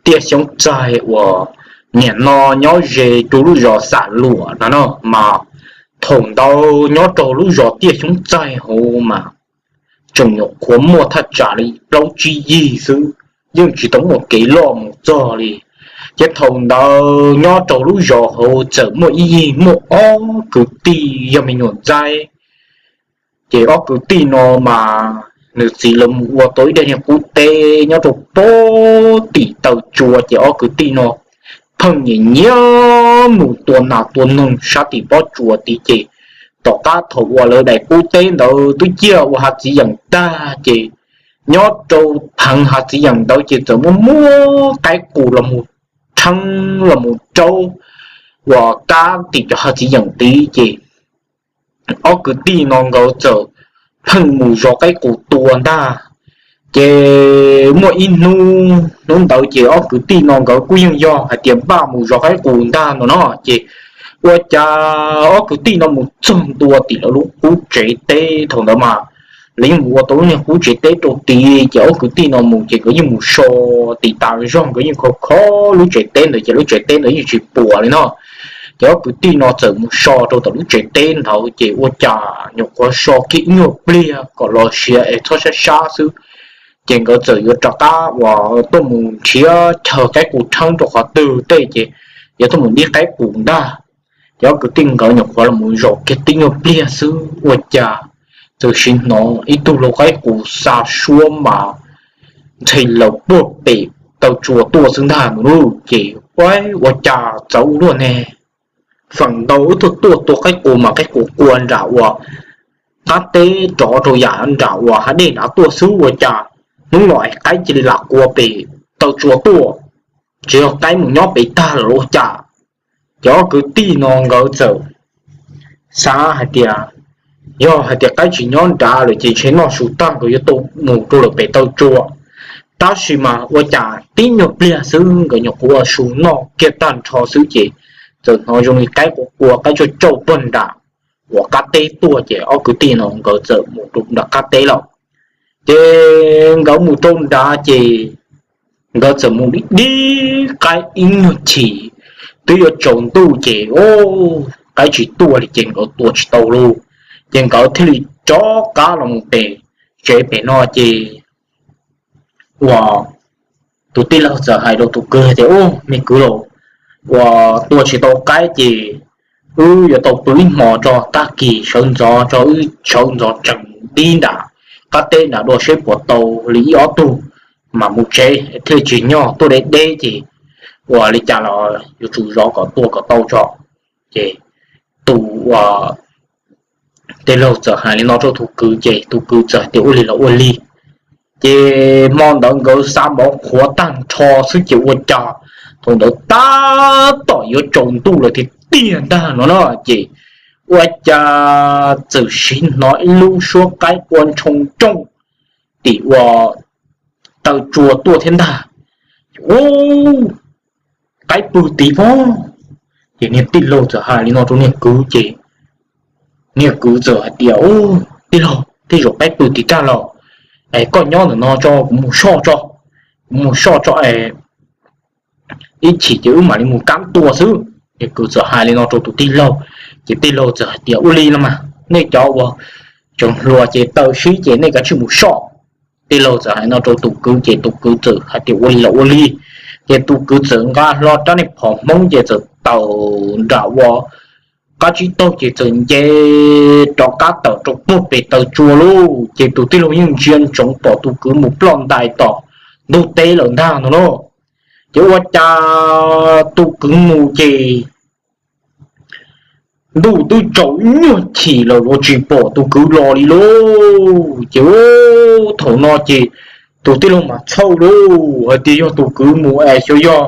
Tiaj Xyoob Txaig uas niam no nyob ze rau lub zos Xam Luam no no mas, thaum ntawd nyob rau lub zos Tiaj Xyoob Txaig hauv mas tseem nyuam qhuav muaj thaj tsam li plaub tsib yig xwb, yeej tsis tau muaj kev loj mus txog li. Ces thaum ntawd nyob rau lub zos hauv txawm muaj ib yig muaj ob kwv tij yog me nyuam ntxaib. Ces ob kwv tij no mas nws txiv lawv mus ua tau ib daim niag qub teb nyob rau pem tim taw tsua, ces ob kwv tij no pheej nyiam nyiam mus tua nas tua noog sab tim pob tsuas tid. Ces tom qab thaum uas lawv daim qub teb ntawd twb ciaj ua hav txiv yeem tag, ces nyob rau pheev hav txiv yeem ntawd ces txawm muaj muab qaib qus los mus rheeb los mus raub uas kab tim cov hav txiv yeem tid. Ces ob kwv tij no nkawd txawm pheej mus zov qaib qus tua ntag. Ces muaj ib hnub, hnub ntawd ces ob kwv tij no nkawd kuj yeej yog hais tias npaj mus zov qaib qus ntag no no. Ces ua cas ob kwv tij no mus txog ntua tim lawv lub qub tsev teb, thaum ntawd mas lawv yeej mus ua tau lub niag qub tsev teb rau tid, ces ob kwv tij no mus ces nkawd yeej mus so tiv tas zog, nkawd yeej kho kho lub tsev teb ntawd ces lub tsev teb ntawd yeej tsis puas li no. Ces ob kwv tij no txawm mus so rau tom lub tsev teb ntawd, ces ua cas nyuam qhuav so kiag ib nyuag pliag kom los siav es txhob sab sab xwb, ces nkawd txawm yuav rov qab uas tuaj mus nrhiav chaw qaib qus rheeb rau qhov twg tej, ces yuav tuaj mus ntim qaib qus ntag. Ces ob kwv tij nkawd nyuam qhuav los mus zaum kiag tib nyuag pliag xwb, ua cas txawm sim hnov ib tug lau qaib qus xa suab mas ntxhi laws puag pem taw tsua tuaj xwb ntag no lauj. Ces ua cas txawv ua luaj ne, feem ntau wb tuaj tua qaib qus mas qaib qus qua nram uas qab teb rov rau yam nram uas hav dej nrad tuaj xwb, ua cas hnub no es qaib cia li lam qua pem taw tsua tuaj, tsis yog qaib mus nyob pem tag lawm los ua cas. Ces ob kwv tij no nkawd txawm xav hais tias yog hais tias qaib tsis nyob nrad lawm ces ntshe noj su tag nkawd yuav tau mus rau lawm pem taw tsua. Tab sis mas ua cas tib nyuag pliag xwb nkawd nyuam qhuav ua su noj kiag tag nrho xwb ces txawm hnov zoo li qaib qua qua qaib tsauj tsauj pog nram uas qab teb tuaj, ces ob kwv tij no nkawd txawm mus rau nram qab teb lawm. Ces nkawd mus rau nrad ces nkawd txawm mus dib dib qaib ib nyuag chim, twb yuav tsaus ntuj ces qaib tsis tuaj li ces nkawd tua tsis tau lauj. Ces nkawd thiaj li rov qab los mus pem tsev pem no ces uas tus tij laug txawm hais rau tus kwv tias, Ub, me kwv laus, uas tua tsis tau qaib ces wb yuav tau pw ib hmos tso, tag kis sawv ntxov tso, wb sawv ntxov tsees dib nram qab teb nram dua seb puas tau li ib ob tug mas mus tsev, thiaj tsis nyog tuaj deb deb ces ua li cas los yuav tsum zov kom tua kom tau tso. Ces tus uas tij laug txawm hais li no rau tus kwv ces tus kwv txawm hais tias, Ua li los ua li. Ces hmo ntawd nkawd xa mov qhuav tag nrho xwb ces ua cas thaum ntawd tab tom yuav tsaus ntuj lawm tiag tiag ntag no na, ces ua cas txawm sim hnov ib lub suab qaib qua ntshoo nrooj tim ua taw tsua tuaj thiab ntag. Ub, qaib pw tid pob. Ces niag tij laug txawm hais li no rau niag kwv ces niag kwv txawm hais tias, Ub, tij laug, tej zaum qaib pw tid tag los, es koj nyob ntawm no tso, kuv mus soj tso, kuv mus soj tso es ib chim ces wb mam li mus kab tua xwb. Niag kwv txawm hais li no rau tus tij laug, ces tij laug txawm hais tias, Ua li no mas, nej cov uas tseem hluas ces taw sib ces nej kav tsij mus soj. Tij laug txawm hais no rau tus kwv ces tus kwv txawm hais tias, Ua li los ua li. Ces tus kwv txawm nqa hlo rab niag phom Hmoob ces txawm tawm nram ua qab tsib taug ces txawm nce rov qab tawm rau puag pem taw tsua lauj. Ces tus tij laug yeej ntsia ntsoov pom tus kwv mus ploj ntais tom ntug teb lawm ntag no lauj. Ces ua cas tus kwv mus ces ntuj twb tsaus nyuag chim lawm los tsis pom tus kwv los li lauj. Ces thaum no ces tus tij laug mas txhawj lauj, hais tias yog tus kwv mus es xyov yog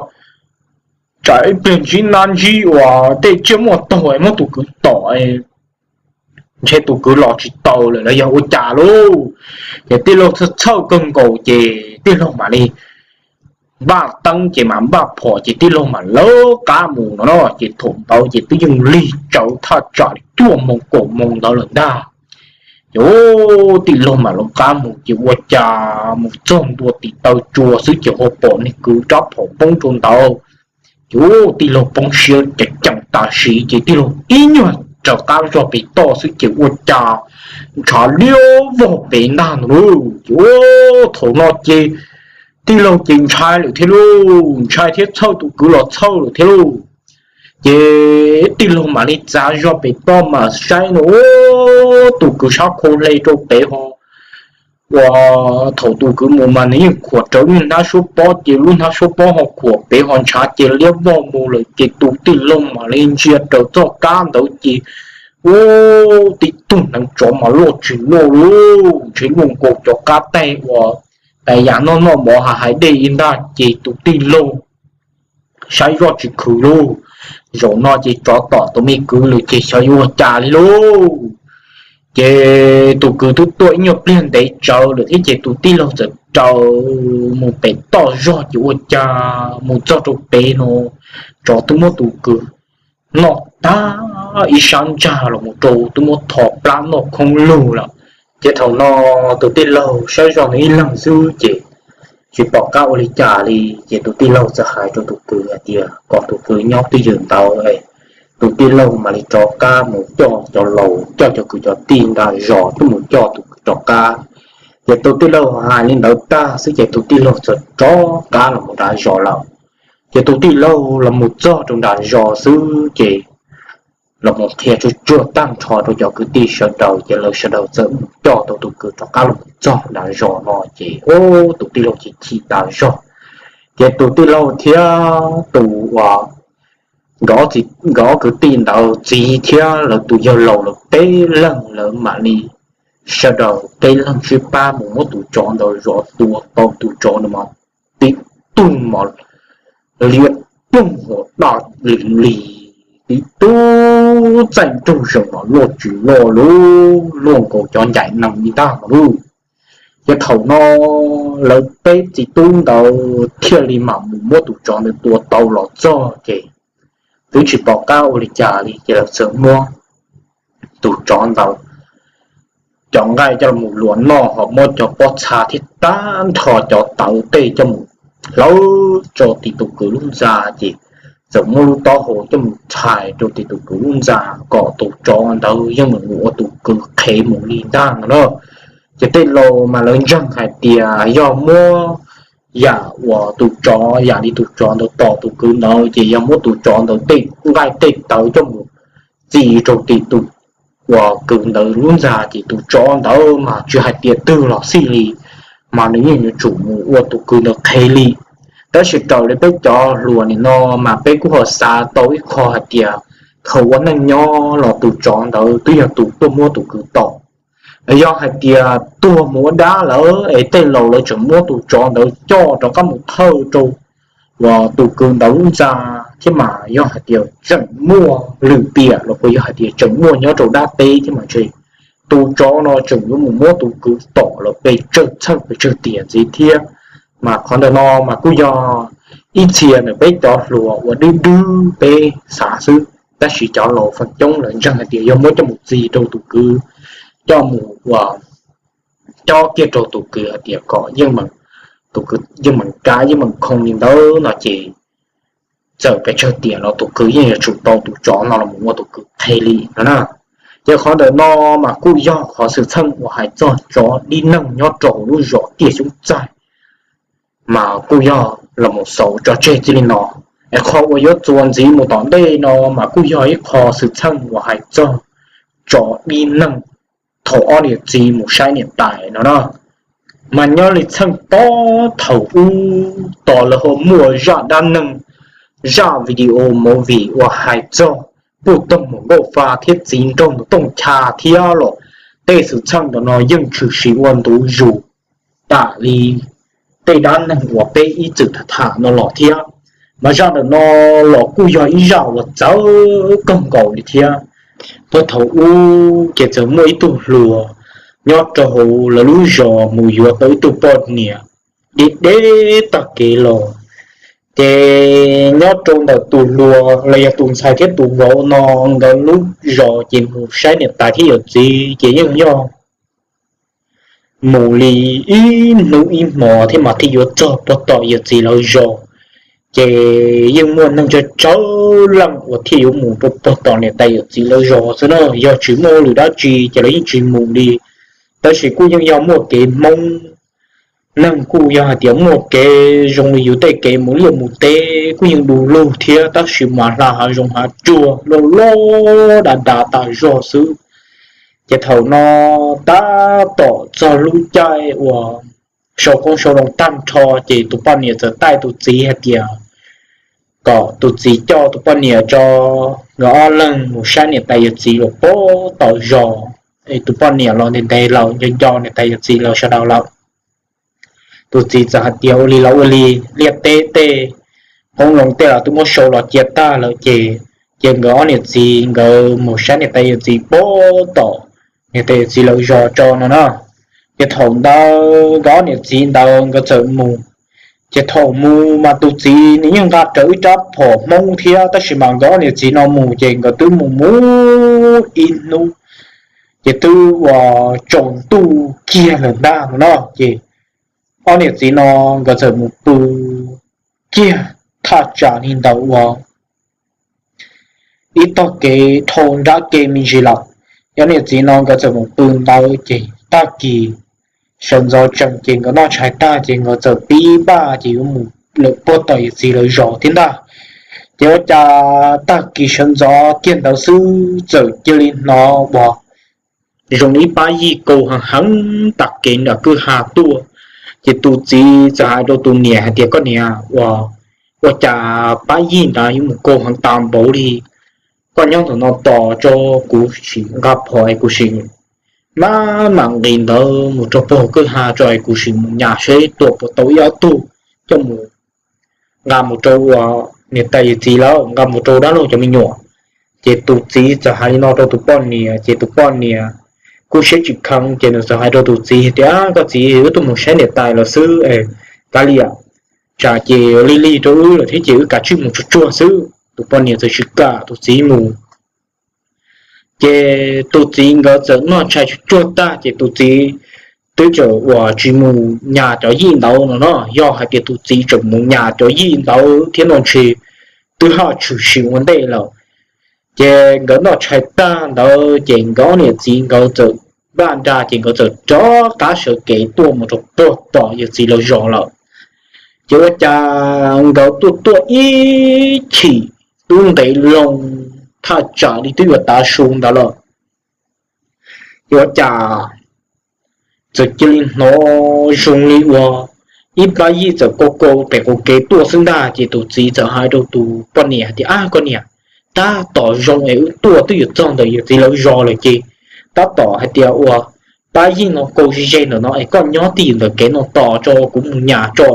tsam ib pliag ntsib nab ntsib uas tej tsiaj muaj taug es muab tus kwv tom, ntshe tus kwv los tsis tau lawm los yog ua cas lauj. Ces tij laug txhawj txhawj kawg nkaus ces tij laug mam li npaj teeb ces mam npaj phom ces tij laug mam lawv qab mus no no. Ces thaum ntawd ces twb yeej lig tsawv thaj tsam li cuaj moos kaum moos ntawd lawm ntag. Ces tij laug mam lawv qab mus ces ua cas mus txog ntua tim taw tsua xwb ces ho pom niag kwv rab phom poob rau ntawd. Ces tij laug poob siab ceev ceev tam sim ces tij laug ib nyuag raws qab zog pem toj xwb ces ua cas ntshav liab vog pem ntag no lauj. Ces thaum no ces tij laug ces ntshai lawm thiab lauj, ntshai thiab txhawj tus kwv los txhawj lawm thiab lauj. Ces tij laug mam li txav zog pem toj mas saib no, tus kwv sab khau hle rau pem ho ua thaum tus kwv mus mas nws yeej khuam rawv lub hnab suab pob ces lub hnab suab pob ho khuam pem ho ntshav ces liab vog mus lawm ces tus tij laug mam li ntsia raws txoj kab ntawd ces ua tib tug hneev tsov mas loj tsis loj lauj, ntshe luaj nkaus cov qab teg uas yam noj noj mov ha hais dej ib ntag ces tus tij laug saib zoj tsis khwv lauj. Zaum no ces tsov tom tus me kwv lawm ces xyov yuav ua cas li lauj. Ces tus kwv twb tuaj ib nyuag pliag ntev tsawv lawm thiab ces tus tij laug txawm raws mus pem toj zog ces ua cas mus txog rau pem no tsov twb muab tus kwv noj tag ib sab ntsag los mus rau twb muab tho plab noj khoob lug lawm. Ces thaum no tus tij laug saib zoj nws ib leeg xwb ces tsis pom qab ua li cas li ces tus tij laug txawm hais rau tus kwv hais tias kom tus kwv nyob twj ywm ntawd, tus tij laug mam li rov qab mus coj cov laus coj cov kwv cov tij nram zos twb mus coj tus kwv rov qab. Ces tus tij laug hais li ntawd tag xwb ces tus tij laug txawm rov qab los mus nram zos lawm. Ces tus tij laug los mus txog rau nram zos xwb ces los mus qhia tsuag tsuag tag nrho rau cov kwv tij sawv daws ces lawv sawv daws txawm mus coj tau tus kwv rov qab los mus txog nram zos no ces tus tij laug chim chim tas zog. Ces tus tij laug thiab tus uas nkawd ob kwv tij ntawd txiv thiab lawv tus yawg laus lawv peb leeg lawv mam li sawv daws peb leeg sib pab mus muab tus tsov ntawd zov tua tau tus tsov ntawd mas tib tug mas liab ploog hua daj li li, tib tug txaij nraug zees mas loj tsis loj lauj, luaj nkaus cov ncaim nees li ntag mas lauj. Ces thaum no lawv peb txiv tub ntawd thiaj li mam mus muab tus tsov ntawd tua tau los txog ces twb tsis pom qab ua li cas li ces lawv txawm muab tus tsov ntawd cov nqaij coj los luas noj ho muab cov pob txha thiab tag nrho cov tawv tej coj mus hlawv rau tim tus kwv lub ntxa ces txawm muab lub taub hau coj mus txhais rau tim tus kwv lub ntxa kom tus tsov ntawd yeej meem ua tus kwv qhev mus li ntag no na. Ces tej laus mas lawv ntseeg hais tias yog muab yam uas tus tsov yam li tus tsov ntawd tom tus kwv ntawd ces yog muab tus tsov ntawd tej nqaij tej tawv coj mus txi rau tim tus uas kwv ntawd lub ntxa ces tus tsov ntawd mas tsis hais tias twg los xij li mas nws yeej yuav tsum mus ua tus kwv ntawd qhev li. Tab sis raws li peb cov hluas nim no mas peb kuj ho xav tau ib qho hais tias thaum ua neej nyob los tus tsov ntawd twb yog tus tuaj muab tus kwv tom. Yog hais tias tuag mus ua dab lawm es tej laus lawv tseem muab tus tsov ntawd coj rov qab mus thawj rau uas tus kwv ntawd lub ntxa thiab mas yog hais tias tseem muaj lwm tiam los puas yog hais tias tseem muaj nyob rau dab teb thiab mas ntshe tus tsov no tseem yuav mus muab tus kwv tom los pes tsawg txheej pes tsawg tiam ntxiv thiab. Mas qhov ntawm no mas kuj yog ib txhia ntawm peb cov hluas uas dwb dwb peb xav xwb, tab sis cov laus feem coob lawv ntseeg hais tias yog muab coj mus txi rau tus kwv, coj mus ua cob kiag rau tus kwv hais tias kom yeej meem, tus kwv yeej meem kav yeej meem khoo li ntawd no ces txawm pes tsawg tiam los tus kwv yeej yuav tsum tau tus tsov no los mus ua tus kwv qhev li no na. Ces qhov ntawm no mas kuj yog qhov xwm txheej uas hais txog tsov dib neeg nyob rau hauv lub zos Tiaj Xyoob Txaij mas kuj yog los mus xaus tso tseg txij li no. Es qhov uas yuav txuas ntxiv mus tom ntej no mas kuj yog ib qho xwm txheej uas hais txog tsov dib neeg thaum ob niam txiv mus saib niam tais no na. Mas nyob li txheej pob thaum ub tos lawv ho muaj zaj dab neeg, zaj video movie uas hais txog puj toog mus nkauj fa thiab txiv nraug ntawd tooj cha thiab los tej xwm txheej ntawm no yeej tshwm sim ua ntu zus tam li tej dab neeg uas peb ib txwm tham tham no los thiab. Mas zaj ntawm no los kuj yog ib zaj uas txawv kawg nkaus li thiab. Puag thaum ub ces txawm muaj ib tug hluas nyob rau hauv lawv lub zos mus yuav tau ib tug poj niam deb deb tag kev los. Ces nyob rau ntawm tus hluas los yog tus ntxhais thiab tus vauv no nkawd lub zos ces mus saib niam tais thiab yawm txiv ces yeej yog mus li ib hnub ib hmos thiab mas thiaj yuav txog puag tom yawm txiv lawv zos. Ces yeej muaj neeg tsawg tsawg leej uas thiaj yuav mus rau puag tom niam tais yawm txiv lawv zos xwb na, yog tsis muaj lwm dab tsi ces lawv yeej tsis mus li. Tab sis kuj yeej yog muaj kev Hmoob, neeg kuj yog hais tias muaj kev zoo li yus tej kev mus liaj mus teb kuj yeej du lug thiab, tab sis mas hla hav zoov hav tsuag loj loj dav dav tas zog xwb. Ces thaum no tab tom txog lub caij uas sau qoob sau loo tag nrho, ces tus poj niam txawm taij tus txiv hais tias kom tus txiv coj tus poj niam tso nkawd ob leeg mus saib niam tais yawm txiv lawv puag tom zos. Es tus poj niam los ntev ntev lawm, nco nco niam tais yawm txiv lawv sawv daws lawm. Tus txiv txawm hais tias ua li los ua li, liaj teb tej, qoob loo tej los twb muab sau los cia tag lawm ces, ces nkawd ob niam txiv nkawd mus saib niam tais yawm txiv puag tom niam tais yawm txiv lawv zos tso no na. Ces thaum ntawd nkawd ob niam txiv ntawd nkawd txawm mus. Ces thaum mus mas tus txiv nws yeej nqa rawv ib rab phom Hmoob thiab, tab sis mas nkawd ob niam txiv no mus ces nkawd twb mus mus ib hnub, ces twb ua tsaus ntuj kiag lawm ntag no na. Ces ob niam txiv no nkawd txawm mus pw kiag thaj tsam li ntawd ua ib tog kev dhau nrab kev me ntsis lawm. Ob niam txiv no nkawd txawm mus pw ntawd ces tag kis sawv ntxov tsees ces nkawd noj tshais tag ces nkawd txawm pib npaj ces yuav mus lawm puag tom yawm txiv lawv zos thiab ntag. Ces ua cas tag kis sawv ntxov kiag ntawd xwb txawm cia li hnov uas zoo li ib pab yij kaus heev heev tas kev nram kwj ha tuaj. Ces tus txiv txawm hais rau tus niam hais tias, koj niam, ua, ua cas pab yij ntawd yuav mus kaus heev tas npaum li? Koj nyob ntawm no tos tso, kuv sim nqa phom es kuv sim maj mam nqis ntawd mus rau puag kwj ha tso es kuv sim mus nyas seb tua puas tau ib ob tug coj mus nqa mus rau ua niam tais yawm txiv lawm, nqa mus rau dab laug cov me nyuam. Ces tus txiv txawm hais li no rau tus poj niam, ces tus poj niam kuj siab tsis kheev, ces nws txawm hais rau tus txiv tias, koj txiv, wb tuaj mus saib niam tais lawm xwb, kav liam, tsam ces lig lig rau wb lawm thiab ces wb kav tsij mus tsuag tsuag xwb. Tus poj niam txawm tsis kam tus txiv mus. Ces tus txiv nkawd txawm noj tshais tsuag tsuag tag ces tus txiv twb txawm uas tsis mus nyas cov yij ntawd no no. Yog hais tias tus txiv tseem mus nyas cov yij ntawd thiab no ntshe twb haj tshwm sim ua ntej lawm. Ces nkawd noj tshais tag ntawd ces nkawd ob niam txiv nkawd txawm npaj nra ces nkawd txawm rov qab sawv kev tuaj mus rau puag tom yawm txiv lawv zos lawm. Ces ua cas nkawd tuaj tuaj ib chim tub ntev loo thaj tsam li twb yuav tav su ntawd lawm. Ces ua cas txawm cia li hnov zoo li ua ib pab yij txawm kaus kaus pem qaum kev tuaj xwb ntag. Ces tus txiv txawm hais rau tus poj niam hais tias, ab koj niam, tab tom zoo es wb tuaj twb yuav txog ntawm yawm txiv lawv zos lawm ces tab tom hais tias ua pab yij no kaus ze ze ntawm no es koj nyob twj ywm ntawm kev no tos tso kuv mus nyas tso.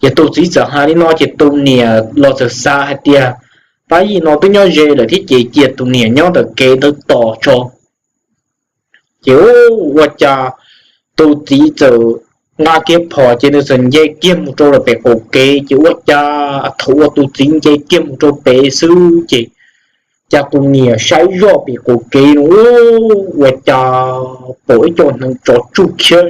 Ces tus txiv txawm hais li no ces tus niam los txawm xav hais tias pab yij no twb nyob ze lawm thiab ces cia tus niam nyob ntawm kev ntawd tos tso. Ces ua cas tus txiv txawm nqa kiag phom ces nws txawm nce kiag mus rau lawm pem qaum kev. Ces ua cas thaum uas tus txiv nce kiag mus rau pem xwb ces cas tus niam saib zoj pem qaum kev no ua cas pom ib co hneev tsov tsuj khiab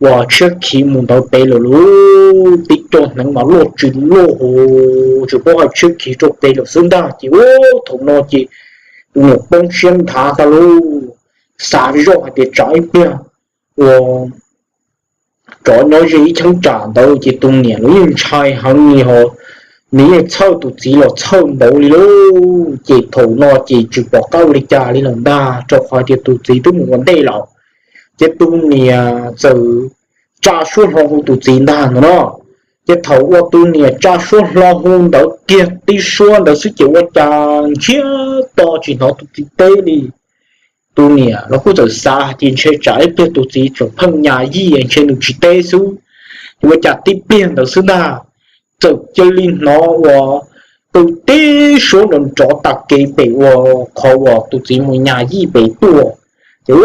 uas tshiab khiv mus ntawd pem lawm lauj. Tib co hneev mas loj tsis loj hos tsis paub hais tshiab khiv rau pem lawm xwb ntag. Ces ua thaum no ces tus niam poob siab nthav tag lauj, xav zoj hais tias tsam ib pliag ua tsov nyob ze ib cheeb tsam ntawd ces tus niam los yeej ntshai heev li hos nws yeej txhawj tus txiv los txhawj npaum li lauj. Ces thaum no ces tsis pom qab ua li cas li lawm ntag rau qhov tias tus txiv twb mus ua ntej lawm. Ces tus niam txawm tsa suab hlo hu tus txiv ntag no no. Ces thaum uas tus niam tsa suab hlo hu ntawd kiag tib suab ntawd xwb ces ua cas ntsiag to tsis hnov tus txiv teb li. Tus niam los kuj txawm xav hais tias ntshe tsam ib pliag tus txiv tseem pheej nyas yij ntshe nws tsis teb xwb. Ces ua cas tib pliag ntawd xwb ntag txawm cia li hnov uas qw tib suab nrov nrov tas kev pem uas qhov uas tus txiv mus nyas yij pem tuaj. Ces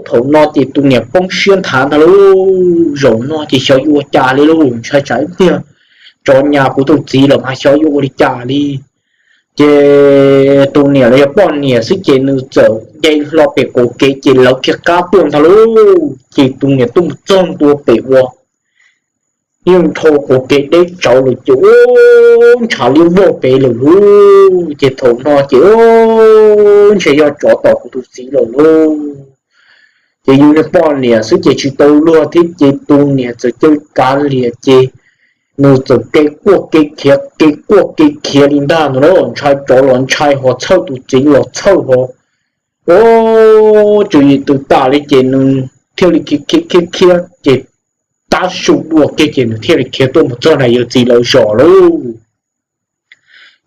thaum no ces tus niam poob siab nthav ntag lauj, zaum no ces xyov yuav ua cas li lauj, ntshai tsam ib pliag tsov nyas kuv tus txiv los mas xyov yuav ua li cas li. Ces tus niam los yog poj niam xwb ces nws txawm nce hlo pem qaum kev ces lawv kiag qab tuaj ntag lauj. Ces tus niam tuaj mus txog ntua pem ua yeej dhau qaum kev deb tsawv lawm ces ua ntshav liab vog pem lawm lauj. Ces thaum no ces ua ntshe yog tsov tom kuv tus txiv lawm lauj. Ces yus niag poj niam xwb ces tsis tau luag thiab ces tus niam txawm caw kav liam ces nws txawm kev quaj kev khiav kev quaj kev khiav li ntag no lauj. Ntshai tsov los ntshai hos txhawj tus txiv los txhawj hos. Ua tswv yim twb tas li ces nws thiaj li khiav khiav khiav khiav ces tab su dua kiag ces nws thiaj li khiav tuaj mus txog nram yawm txiv lawv zos lauj.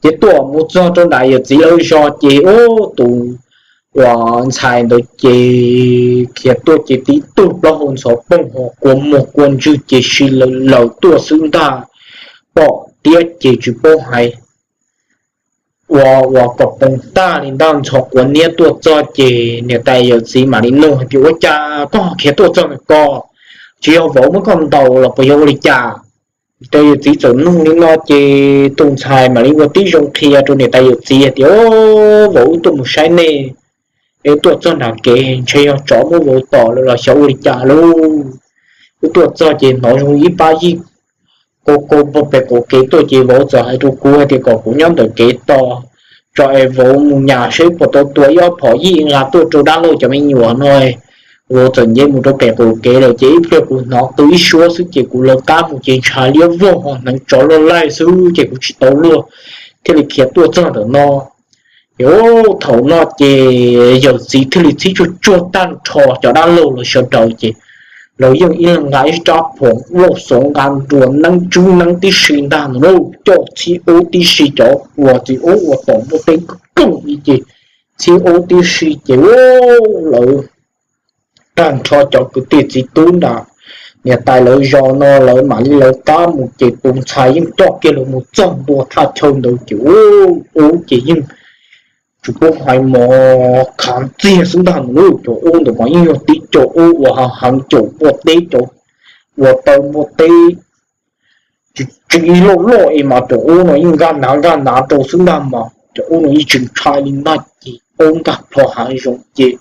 Ces tuaj mus txog rau nram yawm txiv lawv zos ces ua tus uas ntxhais ntawd ces khiav tuaj ces tib tug plaub hau ntxhov poog hos kua muag kua ntswg ces si lawm lawm tuaj xwb ntag. Pom tiab ces tsis paub hais ua ua kom poog tag li ntag. Ntxhov quav niab tuaj txog ces niam tais yawm txiv mam li nug hais tias ua cas koj khiav tuaj txog ntawm ko, tsis yog vauv muab koj ntaus los puas yog ua li cas? Niam tais yawm txiv txawm nug li no ces tus ntxhais mam li ua tib zoo qhia rau niam tais yawm txiv hais tias vauv wb tuaj mus saib nej es tuaj txog nram kev ntshe yog tsov muab vauv tom lawm los xyov ua li cas lauj. Wb tuaj txog ces hnov zoo ib pab yij kau kau pem qaum kev tuaj ces vauv txawm hais rau kuv hais tias kom kuv nyob ntawm kev tos tso es vauv mus nyas seb puas tau tua ib ob phom yij nqa tuaj rau dab laug cov me nyuam no. Vauv txawm nce mus rau pem qaum kev lawm ces ib pliag kuv hnov qw ib suab xwb ces kuv lawv qab mus ces ntshai liab vog hos hneev tsov loj laij xwb ces kuv tsis tau luag thiaj li khiav tuaj txog ntawm no. Ces thaum no ces yawm txiv thiaj li txhib tsuag tsuag tag nrho cov dab laug lawv sawv daws ces lawv yeej ib leeg nqa ib rab phom lauj xov nqa nruas neeb tsub neeb tib si ntag no lauj. Coj txhib ub tib si cov uas txiv ub uas tom muaj teb kooj li ces txhib ub tib si ces lawv tag nrho cov kwv tij txiv tub nram niam tais lawv zos no lawv mam li lawv qab mus ces tus ntxhais yeej coj kiag lawv mus txog ntua thaj chaw ntawd ces ub ces yeej tsis paub hais mov khav ntxiag xwb ntag no lauj. Cov ub ntawd mas yeej yog tib co ub uas heev heev caum npua teb, cov uas taw npua teb tsis tsis loj loj es mas cov ub no yeej nkag nav nkag nav rau xwb ntag mas cov ub no yeej tsis ntshai li ntag ces ub nkag plho hav zoov ces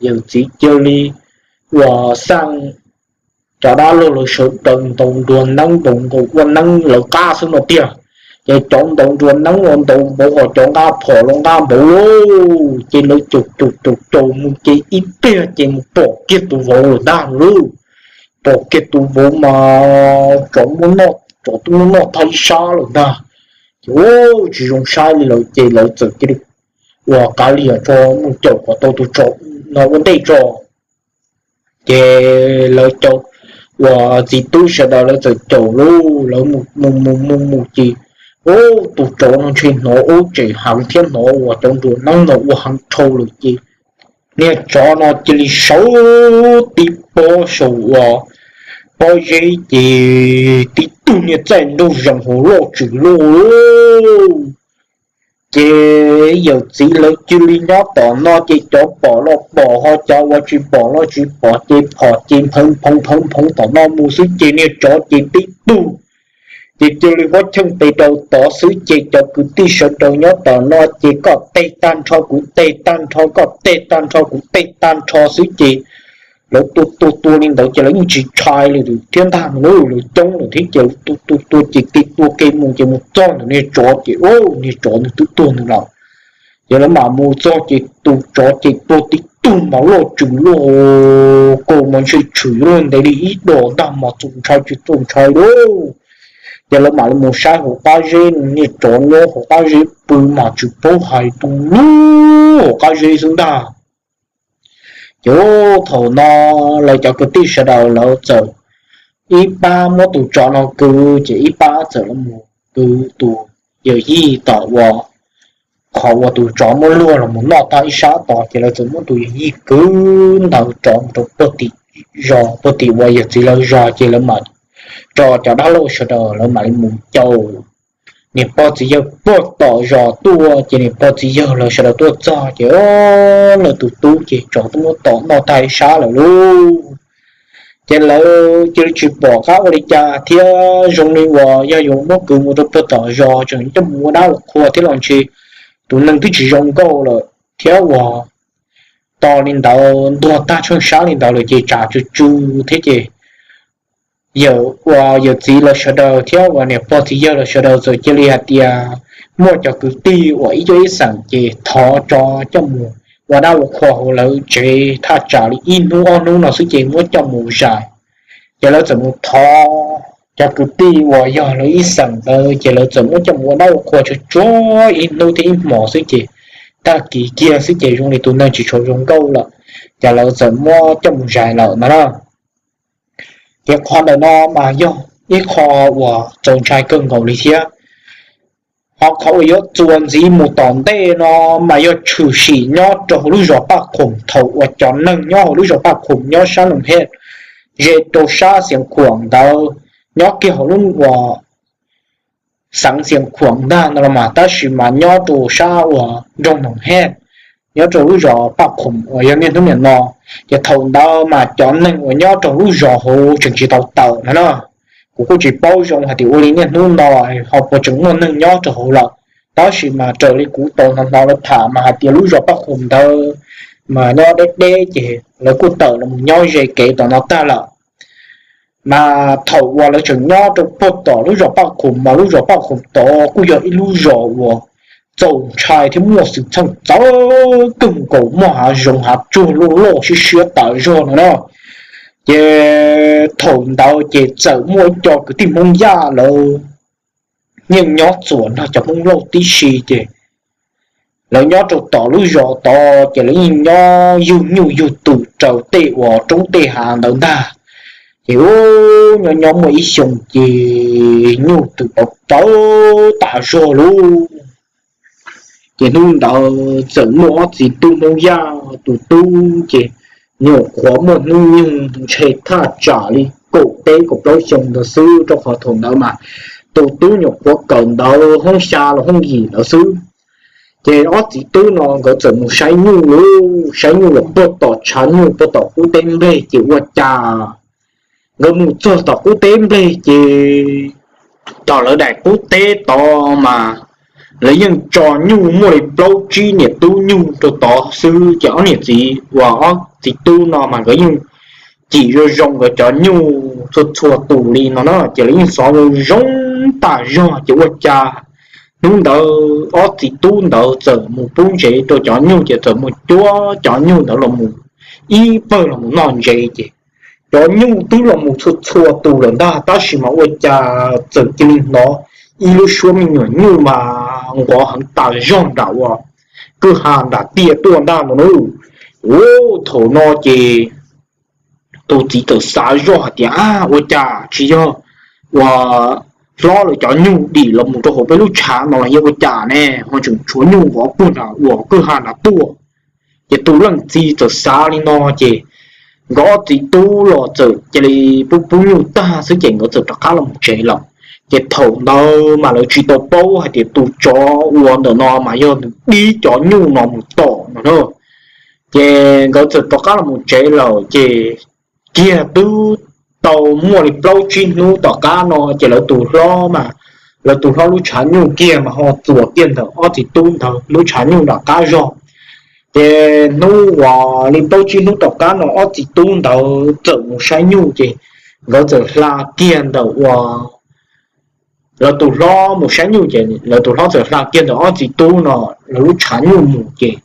yawm txiv cia li uas xaj cov dab laug lawv sawv daws ntaus nruas neeb ntaus nkaus ua neeb lawv qab xwb no tiag. Ces cov ntaus nruas neeb los ntaus npaum hos cov nqa phom los nqa npaum lauj ces lawv caum caum caum caum mus ces ib pliag ces mus pom kiag tus vauv lawm ntag lauj. Pom kiag tus vauv mas tsov muab noj, tsov twb muab noj tag ib sab lawm ntag. Ces ua tsis zoo saib li lawm ces lawv txawm cia li ua kav liam tso mus caum kom tau tus tsov no ua ntej tso. Ces lawv cov uas txiv tub sawv daws lawv txawm caum lauj, lawv mus mus mus mus mus ces ua tus tsov no ntshe hnov ub tseem heev thiab hnov uas cov nruas neeb no ua heev dhau lawm ces niag tsov no cia li sawv tib pob saum uas pob zeb ces tib tug niag txaij nraug zees hauv loj tswm loj lauj. Ces yawm txiv lawv cia li nyob tom no ces cov pom los pom ho cov uas tsis pom los tsis pom ces phom ces nphawv nphoo nphawv nphoo tom no mus xwb ces niag tsov ces tib tug ces cia li muab cheej tes rau tod xwb ces cov kwv tij sawv daws nyob tom no ces koj teg tag nrho kuv teg tag nrho, koj teg tag nrho kuv teg tag nrho xwb ces lawv tua tua tua li ntawd ces lawv yeej tsis ntshai li thiab ntag no lauj, lawv coob lawm thiab ces lawv tua tua tua ces kev tua kev mus ces mus txog ntawm niag tsov ces ua niag tsov nws twb tuag nws lawm. Ces lawv mam mus txog ces tus tsov ces tuag tib tug mas loj tswm loj, kaus mas ntshe tshwm yuav luag ntev li ib dos ntag mas txaus ntshai tsis txaus ntshai lauj. Ces lawv mam li mus saib hauv qab zeb, niag tsov nyob hauv qab zeb pw mas tsis paub hais tus lub hauv qab zeb xwb ntag. Ces thaum no lawv cov kwv tij sawv daws lawv txawm ib pab muab tus tsov no kwv ces ib pab txawm los mus kwv tus yawm yij tom uas qhov uas tus tsov muab luag los mus noj tag ib sab tod ces lawv txawm muab tus yawm yij kwv ntawd rov mus rau puag tim zos, puag tim uas yawm txiv lawv zos ces lawv mam tso cov dab laug sawv daws lawv mam li mus caum niam pog txiv yawg puag tom zos tuaj ces niam pog txiv yawg lawv sawv daws tuaj txog ces lawv tus tub ces tsov twb muab tom noj tag ib sab lawm lauj. Ces lawv cia li tsis pom qab ua li cas thiab zoo li uas yog yuav muab kwv mus rau puag tom zos tseem coj mus ua dab ua qhua thiab los ntshe tus neeg twb tsis zoo nkauj lawm thiab uas tos li ntawd ntuag tag tsheej sab li ntawd lawm ces tsam tsw tsw thiab ces yawm uas yawm txiv lawv sawv daws thiab uas niam pog txiv yawg lawv sawv daws txawm cia li hais tias muaj cov kwv tij uas ib cuab ib xeem ces thov tso coj mus ua dab ua qhua hauv lawv tsev thaj tsam li ib hnub ob hnub no xwb ces muab coj mus zais. Ces lawv txawm mus thov cov kwv tij uas yog lawv ib xeem ntawd ces lawv txawm muab coj mus ua dab ua qhua tsuag tsuag ib hnub thiab ib hmos xwb ces tag kis kiag xwb ces zoo li tus neeg tsis tshua zoo nkauj lawm, ces lawv txawm muab coj mus zais lawm no na. Ces qhov ntawm no mas yog ib qho uas txaus ntshai kawg nkaus li thiab. Ho qhov uas yuav txuas ntxiv mus tom ntej no mas yog tshwm sim nyob rau hauv lub zos Paj Khoom thaum uas cov neeg nyob hauv lub zos Paj Khoom nyob sab Noom Hej ze rau sab Xiav Khuam ntawd, nyob kiag hauv lub uas xeev Xiav Khuam ntag no los mas tab sis mas nyob rau sab uas nroog Noom Hej, nyob rau lub zos Paj Khoom uas yog niaj hnub niam no. Ces thaum ntawd mas cov neeg uas nyob rau lub zos hauv tseem tsis tau tawm no na. Kuv kuj tsis paub zoo hais tias ua li niaj hnub no ho puas tseem muaj neeg nyob rau hauv lawm, tab sis mas raws li kuv tau hnov hnov lawv tham mas hais tias lub zos Paj Khoom ntawd mas nyob deb deb ces lawv kuj tawm los nyob ze kev tom no tag lawm. Mas thaum uas lawv tseem nyob rau puag tom lub zos Paj Khoom mas lub zos Paj Khoom tod kuj yog ib lub zos uas txaus ntshai thiab muaj xwm txheej txawv kawg nkaus, muaj hav zoov hav tsuag loj loj siab siab tas zog no na. Ces thaum ntawd ces txawm muaj ib co kwv tij Hmoob Yaj lawv yeej nyob txuas nrog cov Hmoob Lauj tib si ces lawv nyob rau tom lub zos tod ces lawv yeej nyob yug nyuj yug twm raws tej uas roob tej hav ntawd ntag. Ces ub, nyob nyob muaj ib xyoos ces nyuj twm tau tawv tas zog lauj. Ces hnub ntawd txawm muaj ob txiv tub Hmoob Yaj, tus tub ces nyuam qhuav muaj hnub nyoog ntshe thaj tsam li kaum peb kaum plaub xyoo ntawd xwb, rau qhov thaum ntawd mas tus tub nyuam qhuav kawm ntawv hoob xya los hoob yim ntawd xwb. Ces ob txiv tub no nkawd txawm mus saib nyuj lauj, saib nyuj los puag tom tshav nyuj puag tom qub teb nplej ces ua cas nkawd mus txog tom qub teb nplej ces tom lawv daim qub teb tod mas lawv yeej tso nyuj muaj li plaub tsib niam tub nyuj rau tod xwb. Ces ob niam txiv uas ob txiv tub no mas nkawd yeej cim zoo zoo nkawd cov nyuj txhua txhua tus li no na, ces lawv yeej xov zoo zoo tas zog. Ces ua cas hnub ntawd ob txiv tub ntawd txawm mus pub ntsev rau cov nyuj, ces txawm mus cuab cov nyuj ntawd los mus ib pawg los mus noj ntsev. Ces cov nyuj twb los mus txhua txhua tus lawm ntag, tab sis mas ua cas txawm cia li hnov ib lub suab me nyuam nyuj mas nqov heev tas zog nram uas kwj ha nram tiaj tuaj ntag no na. Ua thaum no ces tus txiv txawm xav zoj hais tias, a, ua cas tsis yog uas hlob lawv cov nyuj dim los mus rau hauv peb lub tshav no los yog ua cas ne ho tseem tshuav nyuj nqov puag nram uas kwj ha nram tuaj. Ces tus leej txiv txawm xav li no ces nkawd ob txiv tub los txawm cia li pub pub nyuj tag xwb ces nkawd txawm rov qab los mus tsev lawm. Ces thaum ntawd mas lawv tsis tau paub hais tias tus tsov uas ntawm no mas yog nws dib cov nyuj no mus tom no na. Ces nkawd txawm rov qab los mus tsev lawm ces kiag twb tau muaj li plaub tsib hnub tom qab no ces lawv tus hlob mas, lawv tus hlob lub tshav nyuj kiag mas ho txuas kiag ntawm ob txiv tub ntawd lub tshav nyuj nram qab zog. Ces hnub uas li plaub tsib hnub tom qab no ob txiv tub ntawd txawm mus saib nyuj ces nkawd txawm hla kiag ntawm uas lawv tus hlob mus saib nyuj ces lawv tus hlob txawm hla kiag ntawm ob txiv tub no lawv lub tshav nyuj mus ces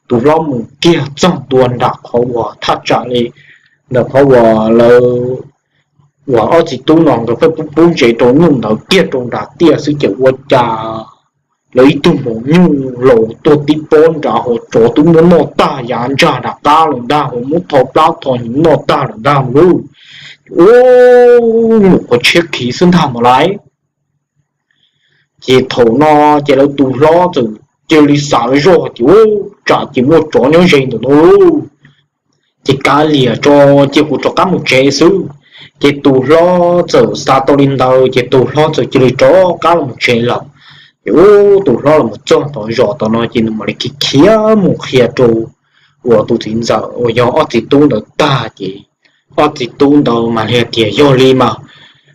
tus hlob mus kiag txog ntua nram qhov uas thaj tsam li ntawm qhov uas lawv, uas ob txiv tub no nkawd pheej pub pub ntsev rau nyuj ntawd kiag rau nram tiaj xwb ces ua cas lawv ib tug maum nyuj laus tuag tib pob nrad hauv, tsov twb muab noj tag yav ntsag nram qab lawm ntag, hauv muab tho plab tho hnyuv noj tag lawm ntag lauj. Ua nyuam qhuav tshiab khiv xwb ntag mas lauj. Ces thaum no ces lawv tus hlob txawm cia li xav zoj tias, u, tsam ces muaj tsov nyob ze ntawm no lauj, ces kav liam tso, cia kuv rov qab mus tsev xwb. Ces tus hlob txawm xav tau li ntawd ces tus hlob txawm cia li rov qab los tsev lawm. Ces ub, tus hlob los txog tom zos tom no ces nws mam li khiav khiav mus qhia rau uas tus txiv ntxawm uas yog ob txiv tub ntawd tag ces ob txiv tub ntawd mam li hais tias, yog li mas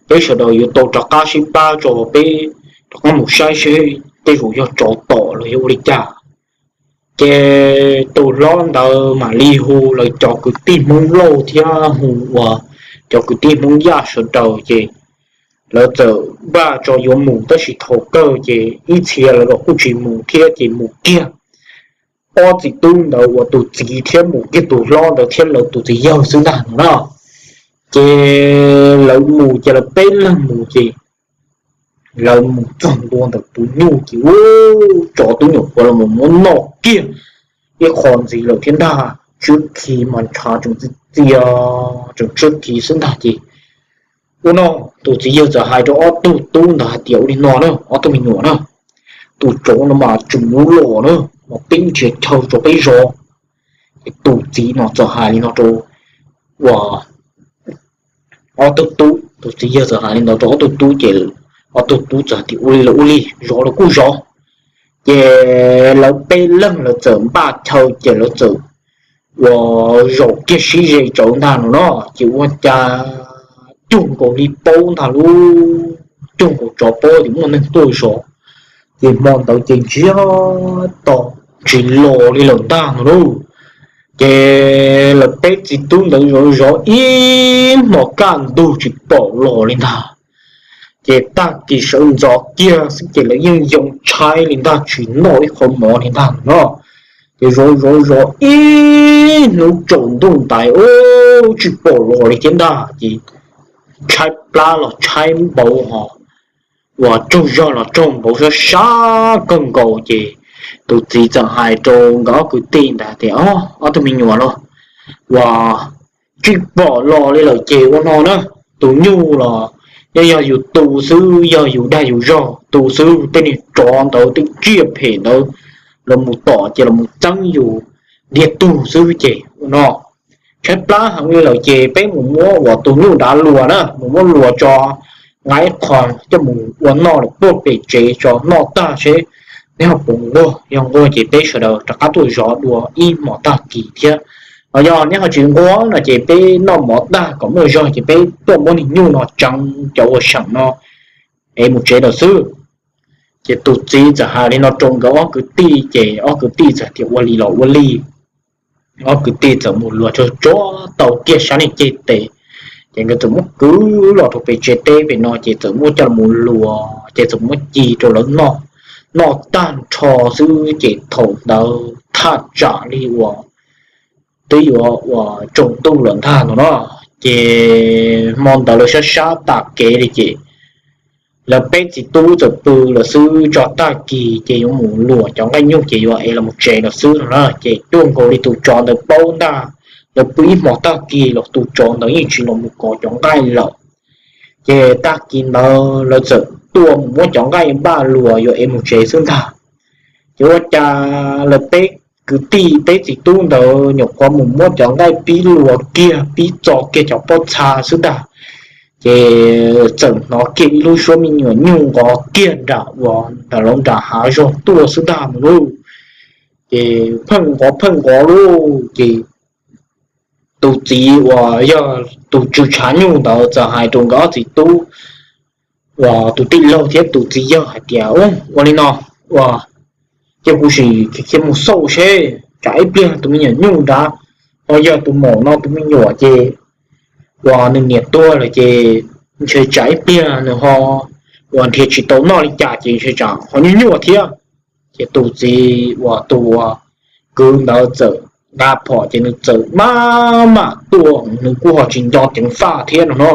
peb sawv daws yuav tau rov qab sib pab tso, peb rov qab mus saib seb tej zaum yog tsov tom los yog ua li cas. Ces tus hlob ntawd mam li hu lawv cov kwv tij Hmoob Lauj thiab hu uas cov kwv tij Hmoob Yaj sawv daws ces lawv txawm npaj tso yuav mus, tab sis thaum kawg ces ib txhia lawv los kuj tsis mus thiab ces mus kiag ob txiv tub ntawd uas tus txiv thiab mus kiag tus hlob ntawd thiab lawv tus txiv yawg xwb ntag no na. Ces lawv mus ces lawv peb leeg mus ces lawv mus txog ntua ntawm tus nyuj ces ua tsov twb nyuam qhuav los muab noj kiag ib qho ntxiv lawm thiab ntag. Tswb khi mas ntshav tseem txias txias, tseem tswb khi xwb ntag ces ua no tus txiv yawg txawm hais rau ob tug tub ntawd hais tias ua li no na ob tug me nyuam na, tus tsov no mas tseem yuav los na, mas peb nrhiav chaw rau peb zov. Ces tus txiv no txawm hais li no rau uas ob tug tub, tus txiv yawg txawm hais li no rau ob tug tub ces ob tug tub txawm tias ua li los ua li, zov los kuj zov. Ces lawv peb leeg lawv txawm npaj chaw ces lawv txawm uas zaum kiag sib ze tsawv ntag no no, ces ua cas cuag nkaus li paub ntag lub, cuag nkaus tsov paub tias muaj neeg tuaj zov. Ces hmo ntawd ces ntsiag to tsis los li lawm ntag no lauj. Ces lawv peb txiv tub ntawd zov zov ib hmos kaj ntug tsis pom los li ntag. Ces tag kis sawv ntxov kiag xwb ces lawv yeej yoo tshaib li ntag, tsis noj ib qho mov li ntag no. Ces zov zov zov ib hnub tsaus ntuj ntais ub tsis pom los li thiab ntag. Ces tshaib plab los tshaib npaum ho uas tsaug zog los tsaug npaum sab sab kawg nkaus ces tus txiv txawm hais rau nkawd ob kwv tij ntawd tias, ob tug me nyuam los uas tsis pom los li lawm ces ua no na, tus nyuj los yog yus tu xwb, yog yus dag yus zog tu xwb, tej niag tsov ntawd tej tsiaj phem ntawd los mus tom ces los mus txeeb yus ntiag tug xwb ces ua no tshaib plab heev li lawm ces peb mus muab uas tus nyuj dav luas na, mus muab luas tso, nqa ib qho coj mus ua noj lawm puag pem tsev tso noj tag seb neb ho puas nquag, yog nquag ces peb sawv daws rov qab tuaj zov dua ib hmos tag kis thiab. Ho yog neb ho tsis nquag no ces peb noj mov tag kom muaj zog ces peb tuaj muab niag nyuj no tseev cov uas seem no es mus tsev lawm xwb. Ces tus txiv txawm hais li no rau nkawd ob kwv tij ces ob kwv tij txawm tias ua li los ua li. Ob kwv tij txawm mus luas tsuag tsuag tau kiag sab niag ceg tes, ces nkawd txawm muab kwv los rau pem tsev teb pem no ces txawm muab coj los luas ces txawm muab ci rau lawv noj. Noj tag nrho xwb ces thaum ntawd thaj tsam li uas twb yuav uas tsaus ntuj lawm ntag no no. Ces hmo ntawd lawv sab sab tas kev li ces lawv peb txiv tub txawm pw lawm xwb tso tag kis ces yuav mus luas cov nqaij nyuj ces yuav ev los mus tsev lawm xwb no na. Ces cuag nkaus li tus tsov ntawd paub ntag, lawv pw ib hmos tag kis los tus tsov ntawd yeej tsis los mus kov cov nqaij lawm. Ces tag kis ntawd lawv txawm tuaj mus muab cov nqaij npaj luas yuav ev mus tsev xwb ntag. Ces ua cas lawv peb kwv tij peb txiv tub ntawd nyuam qhuav mus muab cov nqaij pib luas kiag pib txo kiag cov pob txha xwb ntag, ces txawm hnov kiag ib lub suab me nyuam nyuj nqov kiag nram uas nram lawv nram hav zoov tuaj xwb ntag no lauj. Ces pheej nqov pheej nqov lauj ces tus txiv uas yog tus tswv tshav nyuj ntawd txawm hais rau nkawd ob txiv tub uas tus tij laug thiab tus txiv yawg hais tias, ua li no, ua, cia kuv sim khiav mus xauj seb tsam ib pliag tus me nyuam nyuj nrad ho yog tus maum no tus me nyuam ces uas nws niam tuag lawm ces ntshe tsam ib pliag nws ho uas nrhiav tsis tau noj li cas ces ntshe tsam ho nyuaj nyuaj thiab. Ces tus txiv uas tus uas kwv ntawd txawm nqa phom ces nws txawm maj mam tuaj, nws kuj ho tsis nco ceev faj thiab no no,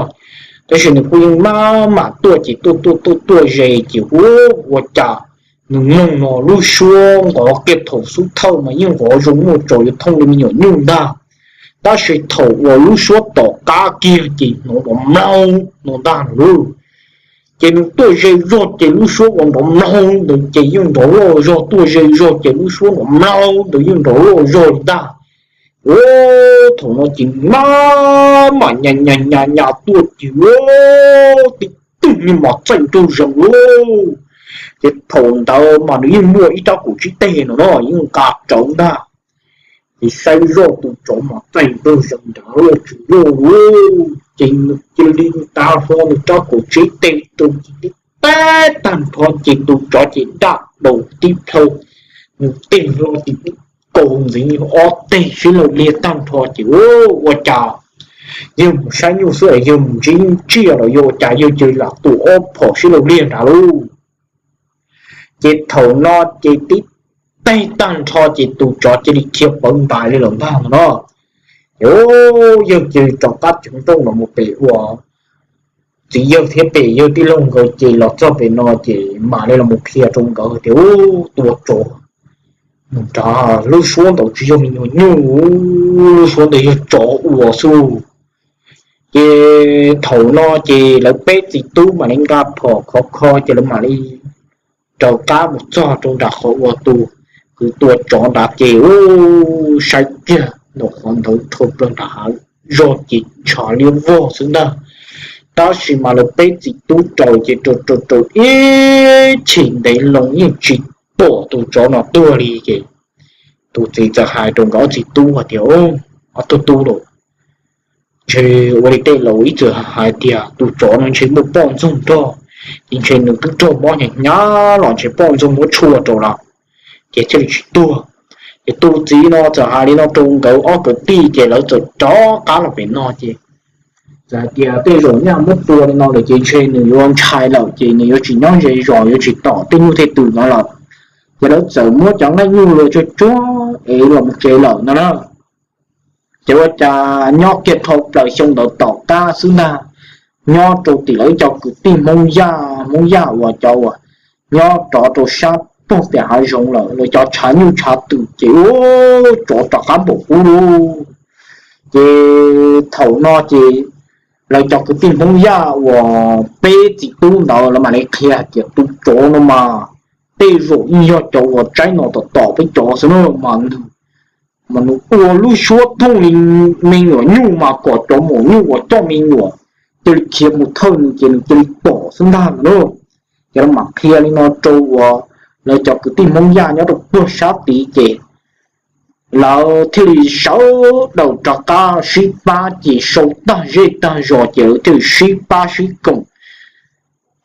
tab sis nws kuj yeej maj mam tuaj ces tuaj tuaj tuaj tuaj ze ces ua, ua cas nws mloog no lub suab nqov kiag thaum xub thawj mas yeej nqov zoo muaj tsaus yuav thooj li me nyuam nyuj ntag, tab sis thaum uas lub suab tom qab kiag ces hnov nrov mlaug no ntag lauj. Ces nws tuaj ze zog ces lub suab uas nrov mlaug ntawd ces yeej nrov loj zog, tuaj ze zog ces lub suab nrov mlaug ntawd yeej nrov loj zog li ntag. Ua, thaum no ces maj mam nyas nyas nyas nyas tuaj ces ua, tib tug niag mos txaij nraug zees lauj. Ces thaum ntawd mas nws yeej muaj ib rab kaum tsib teg no no yeej nqa rawv ntag. Ces saib zoj tus tsov mos txaij nraug zees nrad loj tsis loj lauj, ces nws cia li tav hlo nws rab kaum tsib teg rau ces tib tag nrho ces tus tsov ces daj daus tib plhaw, nws tej hlo ces kaus ntxiv ob teg sib laug liag tag nrho ces ua cas yawg mus saib nyuj xwb es yawg mus ntsib tsiaj los yog ua cas yawg cia li lam tua ob phom sib laug liag nrad lauj. Ces thaum no ces tib teg tag nrho ces tus tsov cia li khiav pawv ntais li lawm ntag no. Ces yawg cia li rov qab ceev nrooj los mus pem ua txiv yawg thiab pem yawg tij laug nkawd ces los txog pem no ces mam li los mus qhia rau nkawd tias ua tua tsov mus nrad lub suab ntawd tsis yog me nyuam nyuj, lub suab ntawd yog tsov ua xwb. Ces thaum no ces lawv peb txiv tub mam li nqa phom khov kho ces lawv mam li raws qab mus txog rau nram qhov uas tus kwv tua tsov nrad ces ua saib kiag ntawm qhov ntawd rho plaws nram hav zog ces tshav liab vog xwb ntag. Tab sis mas lawv peb txiv tub raws ces raws raws raws ib chim ntev loo yeej tsis pom tus tsov no tuag li ces tus txiv txawm hais rau nkawd ob txiv tub hais tias, Ob tug tub lauj, ntshe ua li tej laus ib txwm hais tias tus tsov no ntshe muaj poj ntxoog nrog, ces ntshe nws twb raug mob hnyav hnyav los ntshe poj ntxoog muab tshuaj rau lawm ces thiaj li tsis tuag. Ces tus txiv no txawm hais li no rau nkawd ob kwv tij ces lawv txawm rov qab los pem no ces txawm hais tias tej zaum nyaj muab tua li no lawm ces ntshe nws yuav ntshai lawm ces nws yuav tsis nyob ze zos yuav tsis tom tej nyuj tej twm no lawm. Ces lawv txawm muab cov nqaij nyuj luag tsuag tsuag es los mus tsev lawm no na. Ces ua cas nyob kiag dhau plaws xyoo ntawd tom qab xwb ntag, nyob rau tim lawv cov kwv tij Hmoob Yaj, Hmoob Yaj uas cov uas nyob rov rau sab pog tias hav zoov lawm, lawv cov tshav nyuj tshav twm ces ua tsov rov qab npaum ub lauj. Ces thaum no ces lawv cov kwv tij Hmoob Yaj uas peb txiv tub ntawd lawv mam li qhia hais tias tus tsov no mas tej zaum yeej yog cov uas tsaib no tom tom peb cov xwb na mas nws mas nws ua lub suab thooj li me nyuam nyuj mas kom cov maum nyuj uas coj me nyuam cia li khiav mus thawj nws ces nws cia li pom xwb ntag no na. Ces lawv mam qhia li no rau uas lawv cov kwv tij Hmoob Yaj nyob rau puag sab tid ces lawv thiaj li sawv daws rov qab sib pab ces sau tag zej tag zos ces lawv thiaj li sib pab sib koom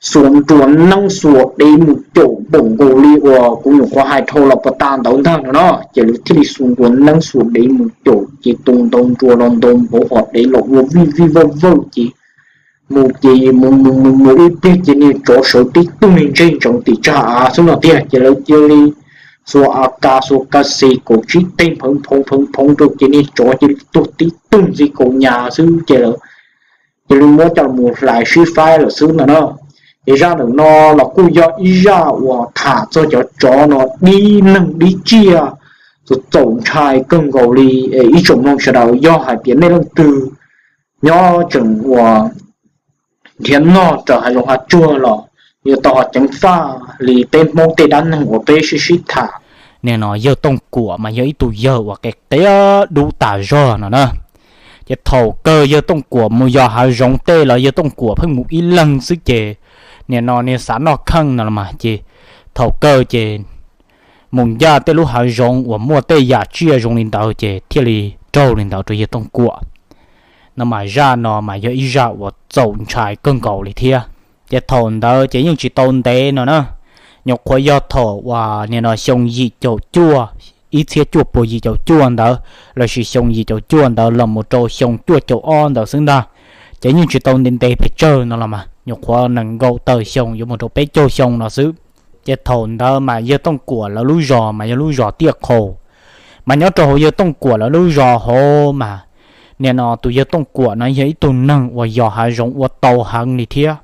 xuas nruas neeb xuas dev mus caum npaum nkaus li uas kuv nyuam qhuav hais dhau los puag ta ntawd ntag no na. Ces lawv thiaj li xuas nruas neeb xuas dev mus caum ces tus ntau nruas los ntau npaum hos dev los ua vij vij vawj vawj ces mus ces mus mus mus mus ib pliag ces niag tsov sawv tib tug niag ntseg ntsoov tim tsag av xwb no tiag ces lawv cia li xuas A K xuas K C kaum tsib teg nphawv nphoo nphawv nphoo rau ces niag tsov cia li tuag tib tug ntxi kaus nyas xwb ces lawv cia li muab coj los hlais sib faib lawm xwb no na. Ces zaj ntawm no los kuj yog ib zaj uas tham txog cov tsov no dib neeg dib tsiaj txaus ntshai kawg nkaus li. Ib tsoom mloog sawv daws yog hais tias nej leej twg nyob tseem uas nrhiav noj raws hav zoov hav tsuag los yuav tau ho ceev faj li peb Hmoob tej dab neeg uas peb sib sib tham. Nim no yawg Tooj Kuam mas yog ib tug yawg uas qia qia dub tas zog no na. Ces thaum kawg yawg Tooj Kuam mus yos hav zoov tej los yawg Tooj Kuam pheej mus ib leeg xwb ces nim no niag xav noj kheej no los mas ces thaum kawg ces mus ncaj tej lub hav zoov uas muaj tej yam tsiaj zoo li ntawd ces thiaj li raug li ntawd rau yawg Tooj Kuam. No mas zaj no mas yog ib zaj uas txaus ntshai kawg nkaus li thiab. Ces thaum ntawd ces yeej tsis tau ntev no na, nyuam qhuav yog thaum uas nim no xyoo yim caum cuaj, ib txhiab cuaj puas yim caum cuaj ntawd lossis xyoo yim caum cuaj ntawd los mus rau xyoo cuaj caum ob ntawd xwb ntag. Ces yeej tsis tau ntev ntev pes tsawg no los mas nyuam qhuav nees nkaum tawm xyoo yuav mus rau peb caug xyoo no xwb. Ces thaum ntawd mas yawg Tooj Kuam lawv lub zos mas yog lub zos Tiaj Qhaus, mas nyob rau hauv yawg Tooj Kuam lawv lub zos hauv mas nim no tus yawg Tooj Kuam no yog ib tug neeg uas yos hav zoov ua tau heev li thiab.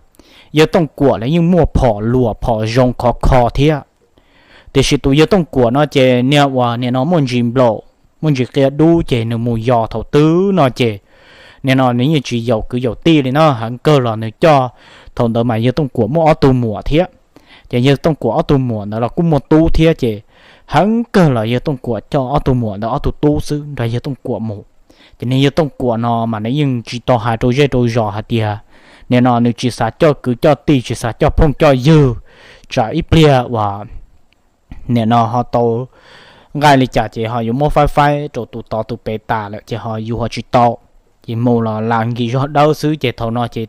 Yawg Tooj Kuam lawv yeej muaj phom luam phom zoo khov kho thiab. Tiam sis tus yawg Tooj Kuam no ces niag uas nim no muaj ntsis nplaum, muaj ntsis qia dub ces nws mus yos thaum twg no ces nim no nws yeej tsis yaum kwv yaum tij li no, heev kawg los nws coj, thaum ntawd mas yawg Tooj Kuam muaj ob tug muam thiab. Ces yawg Tooj Kuam ob tug muam ntawd los kuj muaj tub thiab ces heev kawg los yawg Tooj Kuam coj ob tug muam ntawd ob tug tub xwb nrog yawg Tooj Kuam mus. Ces niag yawg Tooj Kuam no mas nws yeej tsis tau hais rau zej rau zos hais tias nim no nws tsis xav coj kwv coj tij, tsis xav coj phooj coj ywg, tsam ib pliag uas nim no ho tau nqaij li cas ces ho yuav muab faib faib rau tus tod tus pem tas lawm ces ho yus ho tsis tau. Ces mus los lam nkim zog dawb xwb ces thaum no ces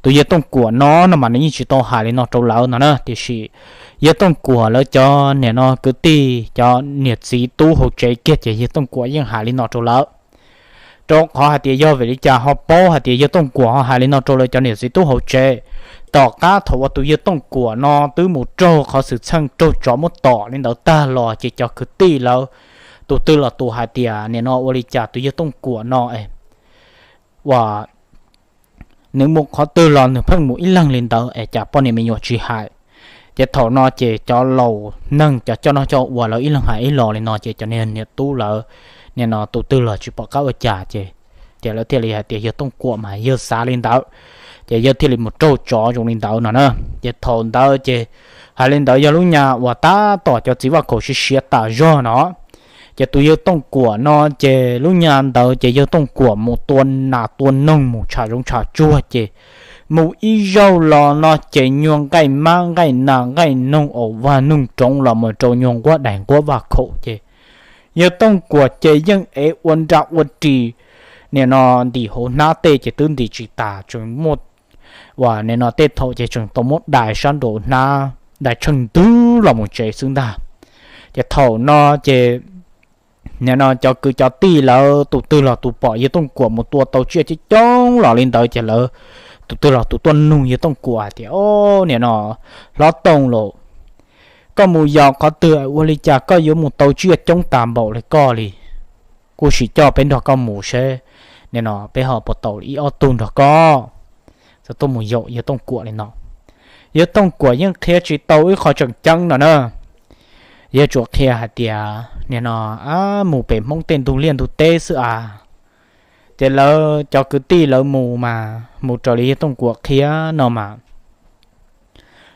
tus yawg Tooj Kuam no no mas nws yeej tsis tau hais li no rau lawv no na, tiam sis yawg Tooj Kuam lawv cov niam no kwv tij cov niam txiv tub hauv tsev kiag ces yawg Tooj Kuam yeej hais li no rau lawv. Rau qhov hais tias yog vim li cas ho paub hais tias yawg Tooj Kuam ho hais li no rau lawv cov niam txiv tub hauv tsev? Tom qab thaum uas tus yawg Tooj Kuam no twb mus raug qhov xwm txheej raug tsov muab tom li ntawd tag los ces cov kwv tij lawv tus twg los tus hais tias nim no ua li cas tus yawg Tooj Kuam no es ua nws mus qhov twg los nws pheej mus ib leeg li ntawd es cas poj niam me nyuam tsis hais? Ces thaum no ces cov laus neeg cov coj noj coj ua lawv ib leeg hais ib los li no ces cov niag niam tub lawv nim no tus twg los tsis pom qab ua cas ces, ces lawv thiaj li hais tias yawg Tooj Kuam mas yawg xav li ntawd, ces yawg thiaj li mus raug tsov zoo li ntawd no na. Ces thaum ntawd ces hais li ntawd yog lub nyas uas tab tom cov txiv vaj khaum siav siav tas zog no. Ces tus yawg Tooj Kuam no ces lub nyas ntawd ces yawg Tooj Kuam mus tua nas tua noog mus tsham zoov tsham tsuag ces mus ib zaug los no ces nyuag nqaij mab nqaij nas nqaij noog aus vaj noog roov los mus rau nyuag nquab daim nquab vaj khaum ces yawg Tooj Kuam ces yeej ev ua nra ua ris, nim no ntim hauv hnab tej ces twb ntim tsis tas tseem muaj, uas nim no tej thaum ces tseem tau muab dai sab nraud hnab dai tsheej ntwg los mus tsev xwb ntag. Ces thaum no ces nim no cov kwv cov tij lawv tus twg los tus pom yawg Tooj Kuam mus tua tau tsiaj coob coob los li ntawd ces lawv tus twg los tus tuaj nug yawg Tooj Kuam hais tias, O, nim no hlob Tooj lauj, koj mus yos qhov twg ua li cas koj yuav mus tau tsiaj coob tas npaum li koj li? Kuj sim coj peb nrog koj mus seb nim no peb ho puas tau ib ob tug nrog koj. Txawm tuaj mus yaum yawg Tooj Kuam li no. Yawg Tooj Kuam yeej qhia tsis tau ib qho tseem ceeb no na. Yawg tsuas qhia hais tias nim no mus pem Hmoob tej ntug liaj ntug teb xwb as. Ces lawv cov kwv tij lawv mus mas mus raws li yawg Tooj Kuam qhia no mas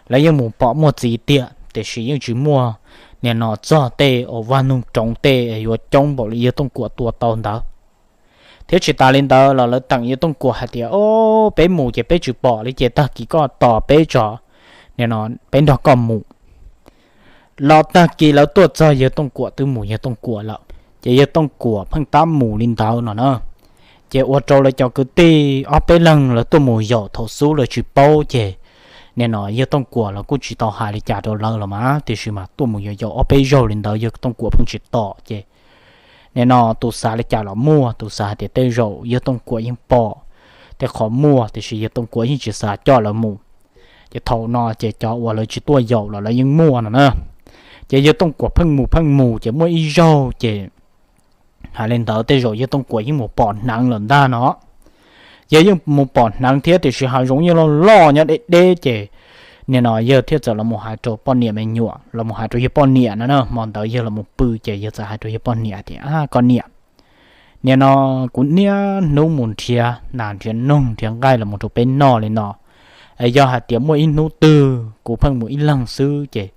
lawv yeej mus pom muaj txiv tiag tiam sis yeej tsis muaj nim no txog tej aus vaj noog roov tej yuav coob npaum li yawg Tooj Kuam tua tau ntawd. Thiab tsis tas li ntawd los lawv teem yawg Tooj Kuam hais tias, O, peb mus ces peb tsis pom li ces tag kis koj tos peb tso, nim no peb nrog koj mus. Los tag kis lawv tuaj txog yawg Tooj Kuam twb mus yawg Tooj Kuam lawm, ces yawg Tooj Kuam pheej tab mus li ntawd no na. Ces ua rau lawv cov kwv tij ob peb leeg lawv tuaj mus yaum thaum xub lawv tsis paub ces nim no yawg Tooj Kuam los kuj tsis tau hais li cas rau lawv los mas tiam sis mas tuaj mus yaum yaum ob peb zaug li ntawd yawg Tooj Kuam pheej tsis tos ces nim no tus xav li cas los muaj, tus xav hais tias tej zaum yawg Tooj Kuam yeej pom tej qhov muaj tiam sis yawg Tooj Kuam yeej tsis xav coj lawv mus. Ces thaum no ces cov uas lawv tsis tuaj yaum los lawv yeej muaj no na. Ces yawg Tooj Kuam pheej mus pheej mus ces muaj ib zaug ces hais li ntawd tej zaum yawg Tooj Kuam yeej mus pom hneev lawm ntag no. Yawg yeej mus pom hneev thiab tiam sis hav zoov yeej loj loj nyob deb deb ces nim no yawg thiaj txawm los mus hais rau poj niam me nyuam, los mus hais rau yawg poj niam no na. Hmo ntawd yawg los mus pw ces yawg txawm hais rau yawg poj niam tias, Koj niam, nim no kuv niaj hnub mus nrhiav nas nrhiav noog nrhiav nqaij los mus rau peb noj li no, es yog hais tias muaj ib hnub twg kuv pheej mus ib leeg xwb ces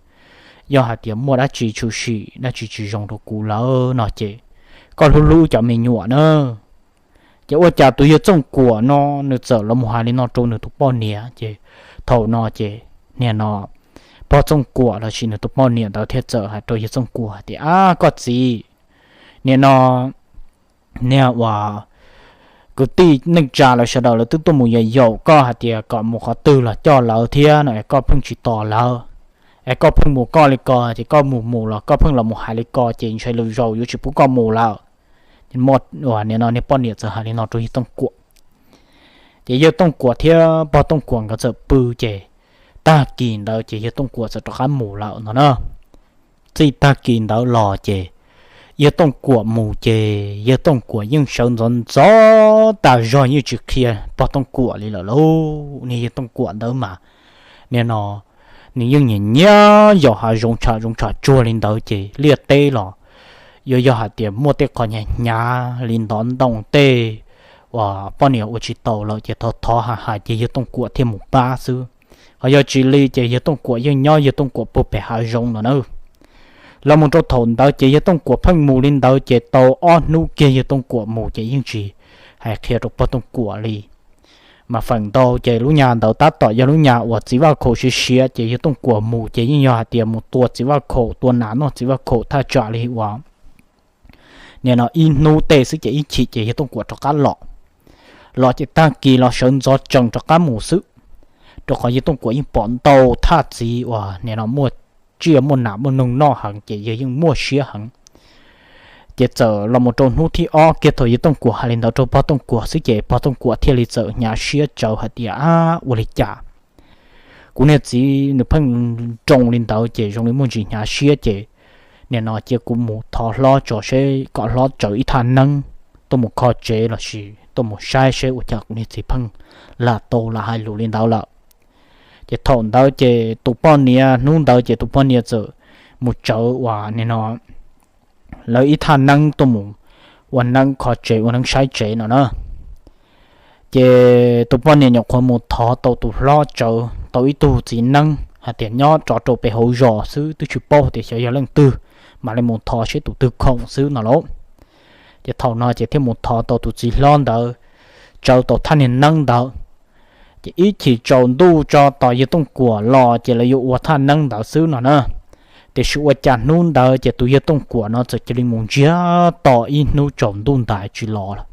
yog hais tias muaj dab tsi tshwm sim dab tsi tsis zoo rau kuv lawm no ces koj hlub hlub cov me nyuam na. Ces ua cas tus yawg Txooj Kuam no nws txawm los mus hais li no rau nws tus poj niam ces thaum no ces nim no pog Txooj Kuam lossis nws tus poj niam ntawd thiaj txawm hais rau yawg Txooj Kuam hais tias, Ab, koj txiv, nim no niag uas kwv tij neej tsa lawv sawv daws lawv twb tuaj mus yaum yaum koj hais tias kom mus qhov twg los coj lawv thiab no es koj pheej tsis tos lawv, es koj pheej mus koj li ko ces koj mus mus los koj pheej los mus hais li ko ces ntshai lwm zaus yuav tsis pub koj mus lawm. Nim no niag poj niam txawm hais li no rau yawg Txooj Kuam. Ces yawg Txooj Kuam thiab pog Txooj Kuam nkawd txawm pw ces tag kis ntawd ces yawg Txooj Kuam txawm rov qab mus lawm no na. Txij tag kis ntawd los ces yawg Txooj Kuam mus ces yawg Txooj Kuam yeej sawv ntxov ntxov tas zog yeej tsis qhia pog Txooj Kuam li lawm lauj. Niag yawg Txooj Kuam ntawd mas nim no nws yeej nyiam nyiam yaum hav zoov tsham zoov tsham tsuag li ntawd ces liaj teb los yuav yog hais tias muaj tej qho hnyav hnyav li ntov ntoo tej uas poj niam ua tsis taus lawm ces thov thov hais hais ces yawg Txooj Kuam thiaj mus pab xwb. Ho yog tsis li ces yawg Txooj Kuam yeej nyob yawg Txooj Kuam puag pem hav zoov no na. Los mus rau thaum ntawd ces yawg Txooj Kuam pheej mus li ntawd ces tau ob hnub kiag yawg Txooj Kuam mus ces yeej tsis hais qhia rau pog Txooj Kuam li. Mas feem ntau ces lub nyas ntawd tab tom yog lub nyas uas txiv Vaj Khaum siav siav ces yawg Txooj Kuam mus ces yeej yog hais tias mus tua txiv Vaj Khaum tua nas noj txiv Vaj Khaum thaj tsam li uas nim no ib hnub tej xwb ces ib chim ces yawg Txooj Kuam rov qab los. Los ces tag kis los sawv ntxov tsees rov qab mus xwb. rau qhov yawg Tooj Kuam yeej pom ntau thaj txiv uas nim no muaj tsiaj muaj nam muaj noog noj heev ces yawg yeej muaj siab heev. Ces txawm los mus rau hnub thib ob kiag thaum yawg Tooj Kuam hais li ntawd rau pog Tooj Kuam xwb ces pog Tooj Kuam thiaj li txawm hnyav siab tsawv hais tias, Ab, ua li cas kuv niag txiv nws pheej zoo li ntawd ces zoo li muaj ntsis hnyav siab ces nim no cia kuv mus thov hlob tso seb kom hlob tsaws ib thaj neeb tuaj mus kho tsev los sis tuaj mus saib seb ua cas kuv niag txiv pheej lam tau lam hais lus li ntawd lawm. Ces thaum ntawd ces tus poj niam, hnub ntawd ces tus poj niam txawm mus tsaws uas nim no lawv ib thaj neeb tuaj mus ua neeb kho tsev ua neeb saib tsev no na. Ces tus poj niam nyuam qhuav mus thov tau tus hlob tsaws tau ib tug txiv neeb hais tias nyob rov rau pem hauv zos xwb twb tsis paub tias xyov yog leej twg, mam li mus thov seb tus twg khoom xwb no lauj. Ces thaum no ces thiaj mus thov tau tus txiv hlob ntawd tsaws tau thaj niag neeb ntawd. Ces ib chim tsaus ntuj tso tos yawg Tooj Kuam los ces lawv yuav ua thaj neeb ntawd xwb no na. Tiam sis ua cas hnub ntawd ces tus yawg Tooj Kuam no txawm cia li mus ntsiag to ib hnub tsaus ntuj ntais tsis los lawm.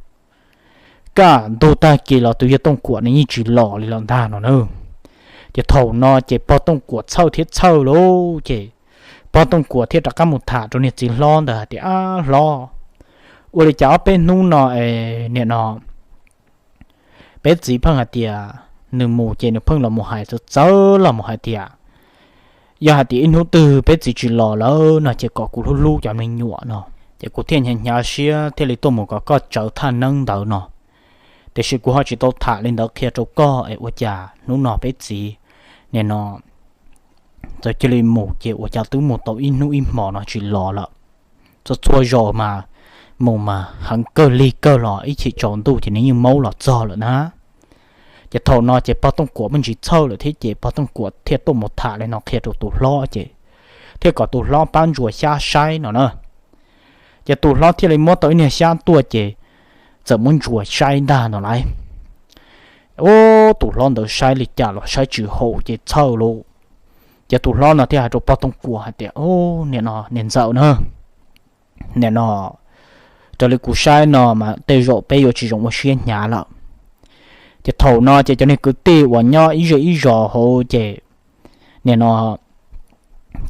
Kaj ntug tag kis los tus yawg Tooj Kuam nws yeej tsis los li lawm ntag no na. Ces thaum no ces pog Tooj Kuam txhawj thiab txhawj lauj ces pog Tooj Kuam thiaj rov qab mus tham rau niag txiv hlob ntawd hais tias, Ab hlob, ua li cas ob peb hnub no es nim no peb txiv pheej hais tias nws mus ces nws pheej los mus hais txawv txawv los mus hais tias yog hais tias ib hnub twg peb txiv tsis los lawm no ces kom kuv hlub hlub cov me nyuam no. Ces kuv thiaj hnyav hnyav siab thiaj li tuaj mus kom koj tsaws thaj neeb ntawd no. Tiam sis kuv ho tsis tau tham li ntawd qhia rau koj es ua cas hnub no peb txiv nim no txawm cia li mus ces ua cas twb mus tau ib hnub ib hmos no tsis los lawm. Txhua txhua zaus mas mus mas heev kawg lig kawg los ib chim tsaus ntuj ces nws yeej maub los txog lawm na. Ces thaum no ces pog Tooj Kuam muaj ntsis txhawj lawm thiab ces pog Tooj Kuam thiaj tuaj mus tham li no qhia rau tus hlob ces thiaj kom tus hlob pab ntsuas xyab saib no na. Ces tus hlob thiaj li muab tau ib niag xyab tuaj ces txawm muab ntsuas saib ntag no lauj. Ub, tus hlob ntawd saib li cas los saib tsis haum ces txhawj lauj. Ces tus hlob no thiaj hais rau pog Tooj Kuam hais tias, Ub, nim no niam ntxawm na, nim no raws li kuv saib no mas tej zaum peb yuav tsis zoo ua siab hnyav lawm. Ces thaum no ces cov niag kwv tij uas nyob ib zej ib zos hauv ces nim no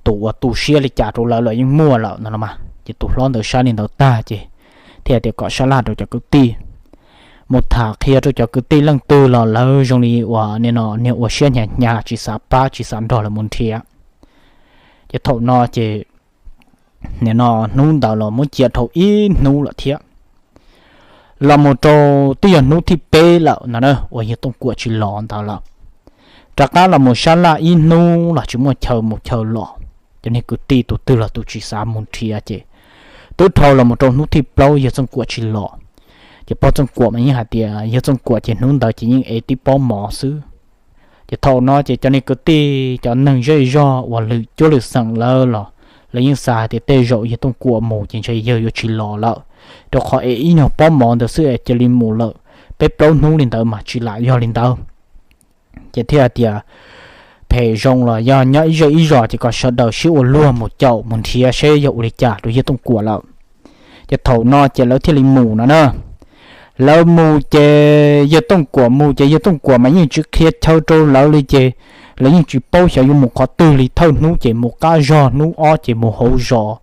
tus uas tu siab li cas rau lawv los yeej muaj lawm no los mas. Ces tus hlob ntawd saib li ntawd tag ces thiaj tias kom sab laj rau cov kwv tij mus tham qhia rau cov kwv tij leej twg los lawv zoo li uas nim no niag ua siab hnyav hnyav tsis xav pab tsis xav nrog lawv mus nrhiav. Ces thaum no ces nim no hnub ntawd los muab cia dhau ib hnub lawm thiab. Los mus rau twb yog hnub thib peb lawm no na uas yawg Tooj Kuam tsis los ntawd lawm. Rov qab los mus sab laj ib hnub los tsis muaj chaw mus chaw los, cov niag kwv tij tus twg los tus tsis xav mus nrhiav ces twb dhau los mus rau hnub thib plaub yawg Tooj Kuam tsis los. Ces pog Tooj Kuam mas yeej hais tias yawg Tooj Kuam ces hnub ntawd ces yeej ev tib pob mov xwb. Ces thaum no ces cov niag kwv tij cov neeg zej zog uas lwm cuab lwm xeem lawv los lawv yeej xav hais tias tej zaum yawg Tooj Kuam mus ces ntshe yawg yuav tsis los lawm, rau qhov ev ib nyuag pob mov ntawd xwb es cia li mus lawm peb plaub hnub li ntawd mas tsis lam yog li ntawd. Ces thiaj tias phem zoo los yog nyob ib zej ib zos ces kom sawv daws sib ua luag mus caum mus nrhiav seb yog ua li cas rau yawg Tooj Kuam lawm. Ces thaum no ces lawv thiaj li mus no na. Lawv mus ces yawg Tooj Kuam mus ces yawg Tooj Kuam mas yeej tsis qhia chaw rau lawv li ces lawv yeej tsis paub xyov yuav mus qhov twg li. Thawj hnub ces mus qab zog, hnub ob ces mus hauv zos,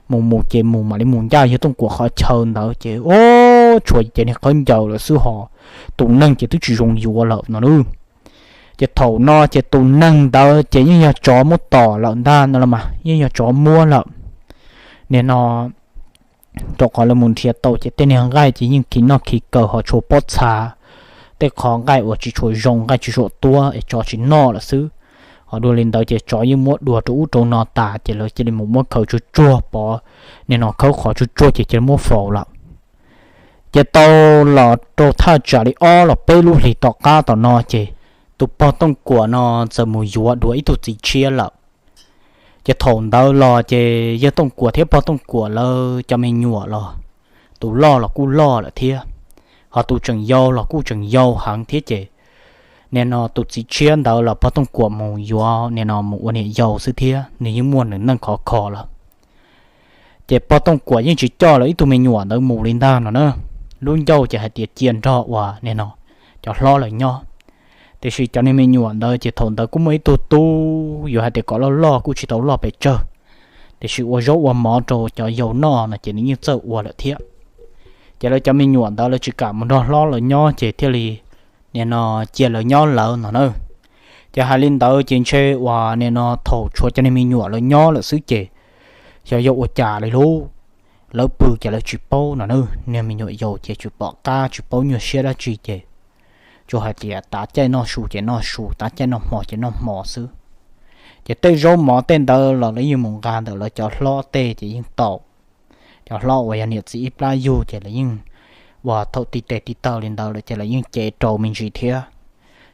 mus mus ces mus mam li mus ncaj yawg Tooj Kuam qhov chaw ntawd ces ub, tshuav ces niag qhawb ncaws lawm xwb hos tus neeg ces twb tsis zoo yuav lawm no na. Ces thaum no ces tus neeg ntawd ces yeej yog tsov muab tom lawm ntag no los mas, yeej yog tsov muab lawm. Nim no rau qhov lawv mus nrhiav tau ces tej niag nqaij ces yeej khi noj khi kaw ho tshuav pob txha, tej qhov nqaij uas tsis tshua zoo, nqaij tsis tshua tuab es tsov tsis noj lawm xwb. Ho dua li ntawd ces tsov yeej muab dua rau ub rau no tas ces lawv cia li mus muab khaws tsuag tsuag pov, nim no khawb qhov tsuag tsuag ces cia li muab faus lawm. Ces tau los rau thaj tsam li ob los peb lub hlis tom qab tom no ces tus pog Tooj Kuam no txawm mus yuav dua ib tug txiv tshiab lawm. Ces thaum ntawd los ces yawg Tooj Kuam thiab pog Tooj Kuam lawv cov me nyuam los, tus loj los kuj loj lawm thiab, ho tus tseem yau los kuj tseem yau heev thiab ces nim no tus txiv tshiab ntawd los pog Tooj Kuam mus yuav nim no mus ua niam yau xwb thiab nws yeej muaj nws neej khov kho lawm. Ces pog Tooj Kuam yeej tsis coj lawv ib tug me nyuam ntawd mus li ntag no na. Lub ncauj ces hais tias cia nrog uas nim no cov hlob lawv nyob. Tiam sis cov niag me nyuam ntawd ces thaum ntawd kuj muaj ib tug tub yuav hais tias kom loj loj kuj tsis tau loj pes tsawg, tiam sis ua zaub ua mov rau cov yau noj no ces nws yeej txawj ua lawm thiab. Ces lawv cov me nyuam ntawd lawv tsis kam mus nrog hlob lawv nyob ces thiaj li nim no cia lawv nyob lawv no na. Ces hais li ntawd ces ntshe uas nim no thaum tshuav cov niag me nyuam lawv nyob lawm xwb ces xyov yog ua cas li lauj, lawv pw ces lawv tsis paub no na. Niag me nyuam yaus ces tsis pom qab tsis paub nyuaj siab dab tsi ces tsuas hais tias tav caij noj su ces noj su, tav caij noj hmo ces noj hmo xwb. Ces tej zaub mov tej ntawd los lawv yeej mus nqa ntawm lawv cov hlob tej ces yeej tau. Cov hlob uas yog niam txiv ib plab yug ces lawv yeej, uas thaum tib tes tib taw li ntawd lawm ces lawv yeej cev rau me ntsis thiab.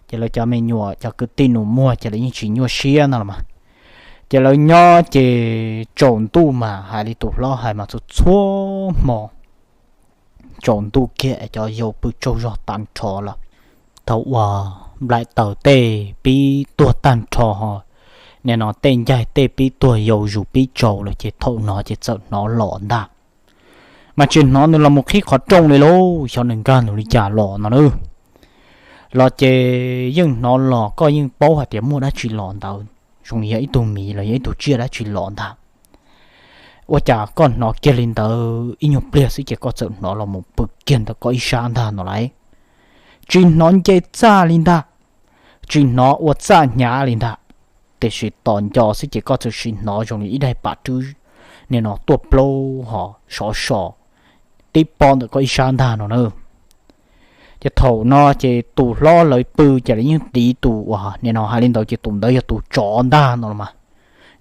Ces lawv cov me nyuam cov kwv tij nus muag ces lawv yeej tsis nyuaj siab no los mas. Ces lawv nyob ces tsaus ntuj mas hais li tus hlob hais mas txhua txhua hmo tsaus ntuj kiag es cov yau pw tsaug zog tag nrho lawm. Thaum uas nplaim taws tej pib tuag tag nrho ho, nim no tej ncaig tej pib tuag yau zus pib tsaus lawm ces thaum no ces txawm hnov los ntag. Mas tsis hnov nws los mus qhib qhov rooj li lauj, xyov nws nkag ntawm li cas los no na. Los ces yeej hnov los, koj yeej paub hais tias muaj dab tsi los ntawd, zoo li yog ib tug miv los yog ib tug tsiaj dab tsi los ntag. Ua cas koj hnov kiag li ntawd ib nyuag pliag xwb ces koj txawm hnov los mus pw kiag ntawm koj ib sab ntag no lauj. Tsis hnov nce txaj li ntag, tsis hnov ua txaj hnyav li ntag, tiam sis tos nco xwb ces koj txawm sim hnov zoo li ib daim pam rwb nim no tuaj plaub ho sov so tib pob ntawm koj ib sab ntag no na. Ces thaum no ces tus hlob lawv pw ces lawv yeej tiv tus uas nim no hais li ntawd ces tus ntawd yog tus tsov ntag no los mas.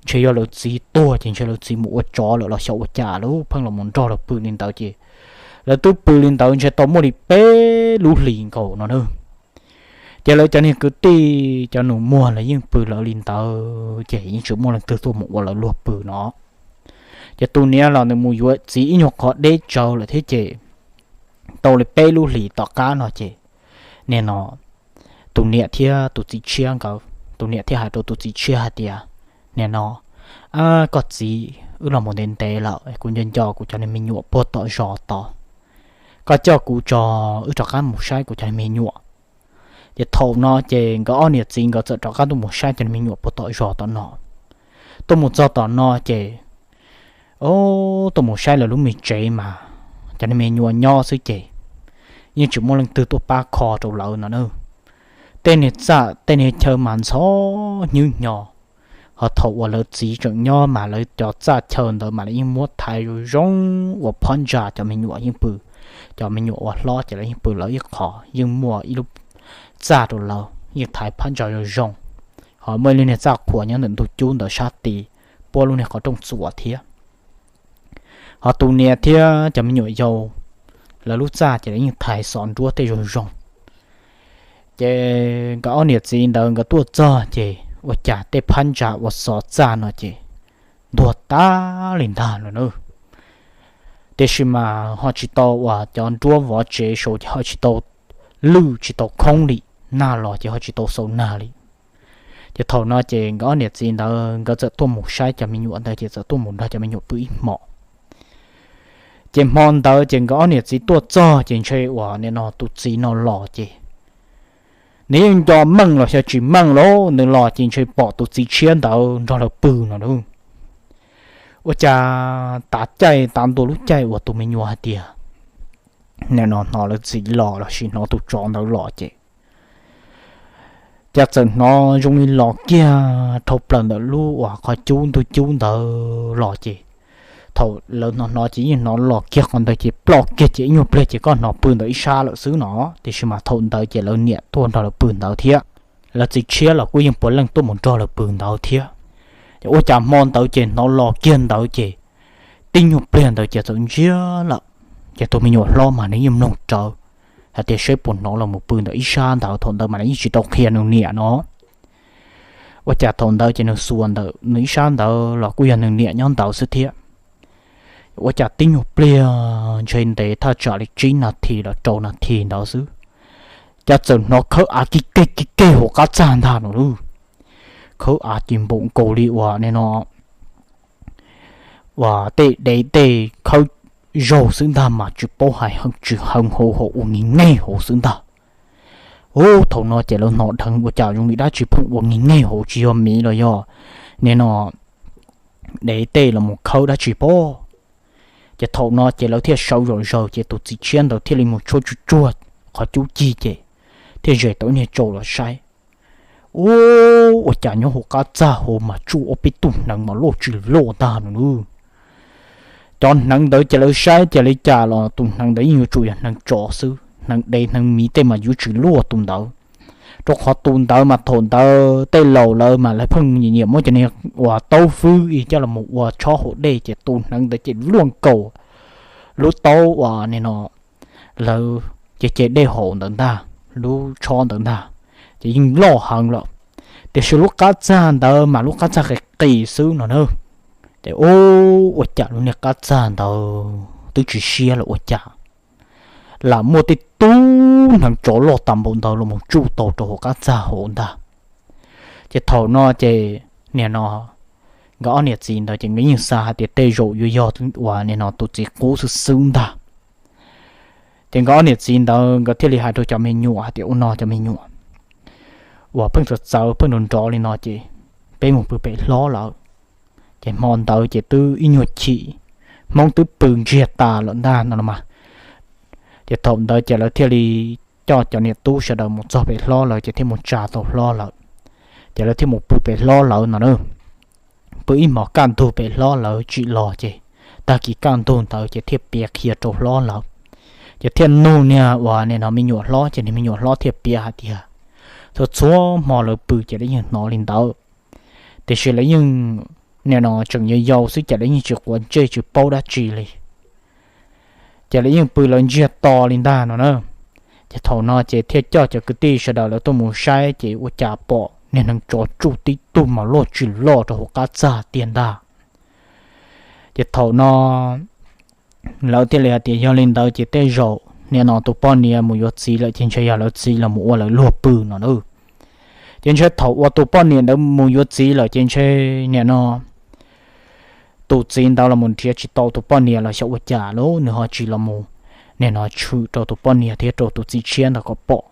Ntshe yog lawv txiv tuag ces ntshe lawv txiv mus ua tsov lawm los xyov ua cas lawv pheej los mus nrog lawv pw li ntawd ces lawv twb pw li ntawd ntshe tau muaj li peb lub hlis nkaus no na. Ces lawv cov niag kwv tij cov nus muag lawv yeej pw lawv li ntawd ces yeej tsis muaj leej twg tuaj mus ua lawv luag pw no. Ces tus niam los nws mus yuav txiv ib nyuag qhov deb tsawv lawm thiab ces tau li peb lub hlis tom qab no ces nim no tus niam thiab tus txiv tshiab nkawd, tus niam thiaj hais rau tus txiv tshiab hais tias, nim no koj txiv, wb los mus ntev ntev lawm, kuv nco nco kuv cov niag me nyuam puag tom zos tod, koj coj kuv tso, wb rov qab mus saib kuv cov niag me nyuam. Ces thaum no ces nkawd ob niam txiv nkawd txawm rov qab tuaj mus saib cov niag me nyuam puag tom zos tom no. Tuaj mus txog tom no ces, o, tuaj mus saib lawv lub me tsev mas cov niag me nyuam nyob xwb ces yeej tsis muaj leej twg tuaj pab kho rau lawv no na. Tej niag txaj tej niag chaw mas ntxhov hnyo hnyo, ho thaum uas lawv txiv tseem nyob mas lawv cov txaj chaw ntawd mas lawv yeej muab thaiv zoo zoo ua phab ntsa, cov me nyuam yeej pw, cov me nyuam uas hlob ces lawv yeej pw lawv ib qho, yeej muaj ib lub txaj rau lawv yeej thaiv phab ntsa zoo zoo. Ho muaj ib lub niag txaj qhuas nyob ntawm ntug cub ntawd sab tid, puab lub niag qhov rooj txuas thiab. Ho tus niam thiab cov me nyuam yaus, lawv lub txaj ces lawv yeej thaiv xov nruab tej zoo zoo. Ces nkawd ob niam txiv ntawd nkawd tuaj txog ces ua cas tej phab ntsa uas xov txaj no ces ntuag tag li ntag no na. Tiam sis mas ho tsis tau uas cov nruab vov tsev saud ces ho tsis tau lwj tsis tau khoob li, nag los ces ho tsis tau xaus nag li. Ces thaum no ces nkawd ob niam txiv ntawd nkawd txawm tuaj mus saib cov me nyuam ntawd ces txawm tuaj mus nrog cov me nyuam pw ib hmos. Ces hmo ntawd ces nkawd ob niam txiv tuaj txog ces ntshe uas nim no tus txiv no los ces nws yeej nco meej los xyov tsis meej lauj, nws los ces ntshe pom tus txiv tshiab ntawd nrog lawv pw no na. Ua cas tav caij tav ntua lub caij uas tus me nyuam hais tias nim no hnov lawv txiv los lossis hnov tus tsov ntawd los ces cas txawm hnov zoo li los kiag dhau plaws ntawm lub uas qhov cub ntug cub ntawd los ces thaum lawv hnov hnov ces yeej hnov los kiag qhov ntawd ces ploj kiag ces ib nyuag pliag ces koj hnov pw ntawd ib sab lawm xwb no. Tiam sis mas thaum ntawd ces lawv niam tuaj nrog lawv pw ntawd thiab, lawv txiv tshiab los kuj yeej puav leej tuaj mus nrog lawv pw ntawd thiab. Ces ua cas hmo ntawd ces hnov los kiag ntawd ces tib nyuag pliag ntawd ces txawm ntsiag lawm. Ces tus me nyuam hlob mas nws yeej mloog rawv hais tias seb puas hnov los mus pw ntawm ib sab ntawd, thaum ntawd mas nws yeej tsis tau qhia nws niam no. Ua cas thaum ntawd ces nws xuas ntawm nws ib sab ntawd los kuj yog nws niam nyob ntawd xwb thiab. Ua cas tib nyuag pliag ntshe ntev thaj tsam li tsib nas this los rau nas this ntawd xwb, cas txawm hnov khawb av kig keg kig keg hauv qab txaj ntag no lauj. Khawb av ces npaum nkaus li uas nim no uas tej dev tej khawb zaug xwb ntag mas tsis paub hais heev tsis heev hauv hauv ua ni nej hauv xwb ntag. Ub, thaum no ces lawv hnov dheev ua cas zoo li dab tsi pheej ua ngig ngeg hauv, tsis yog miv los yog nim no dev tej los mus khawb dab tsi pob. Ces thaum no ces lawv thiaj sawv zom zaws ces tus txiv tshiab ntawd thiaj li mus tshuab tsuj tsuag qhov cub cig ces thiaj zes tau ib niag tsau los saib. Ub, ua cas nyob hauv qab txag hauv mas tsuj ob peb tug hneev mas loj tsis loj ntag no nawb. Cov hneev ntawd ces lawv saib ces li cas los tus hneev ntawd yeej yuav tsum yog hneev tsov xwb, hneev dev hneev miv tej mas yuav tsis luaj tus ntawd. Rau qhov tus ntawd mas thaum ntawd tej laus lawv mas lawv pheej nyiam muab cov niag uas taub fwb coj los ua tshob haus dej ces tus hneev ntawd ces luaj nkaus lub taub uas nim no lawv ce ce dej haus ntawd ntag, lub tshob ntawd ntag, ces yeej loj heev lawm. Tiam sis lub qab txag ntawd mas lub qab txag qis qis xwb no na. Ces ub, ua cas lub niag qab txag ntawd twb tsis siab los ua cas lam muaj tej tug hneev tsov loj tas npaum ntawd los mus tsuj tau rau hauv qab txag hauv ntag. Ces thaum no ces nim no nkawd ob niam txiv ntawd ces nkawd yeej xav hais tias tej zaum yuav yog uas nim no tus txiv qub xwb xwb ntag. Ces nkawd ob niam txiv ntawd nkawd thiaj li hais rau cov me nyuam hais tias, Ua no cov me nyuam, uas pheej txawv txawv pheej nrov nrov li no ces peb mus pw pem hlob lawm. Ces hmo ntawd ces twb ib nyuag chim, hmoob twb pw ntsiag tas lawm ntag no los mas. Ces thaum ntawd ces lawv thiaj li coj cov niam tub sawv daws mus txog pem hlob lawm ces thiaj mus tsa tau hlob lawm. Ces lawv thiaj mus pw pem hlob lawm no na. Pw ib hmos kaj ntug pem hlob lawm tsim los ces tag kis kaj ntug ntawd ces thiaj piav qhia rau hlob lawm. Ces thiaj nug niag uas nim no me nyuam hlob ces niag me nyuam hlob thiaj piav hais tias txhua txhua hmo lawv pw ces lawv yeej hnov li ntawd. Tiam sis lawv yeej nim no tseem yau yau xwb ces lawv yeej tsis quav ntsej tsis paub dab tsi li. Ces lawv yeej pw lawv ntsiag to li ntag no na. Ces thaum no ces thiaj coj cov kwv tij sawv daws lawv tuaj mus saib ces ua cas pom niag hneev tsov tsuj tib tug mas loj tsis loj rau hauv qab txag tiag ntag. Ces thaum no lawv thiaj li hais tias yog li ntawd ces tej zaum nim no tus poj niam mus yuav txiv lawm ces ntshe yog lawv txiv los mus ua lawv luag pw no na. Ces ntshe thaum uas tus poj niam ntawd mus yuav txiv lawm ces ntshe nim no tus txiv ntawd los mus nrhiav tsis tau tus poj niam los xyov ua cas lawm nws ho tsis los mus nim no tshwm rau tus poj niam thiab rau tus txiv tshiab ntawd kom pom.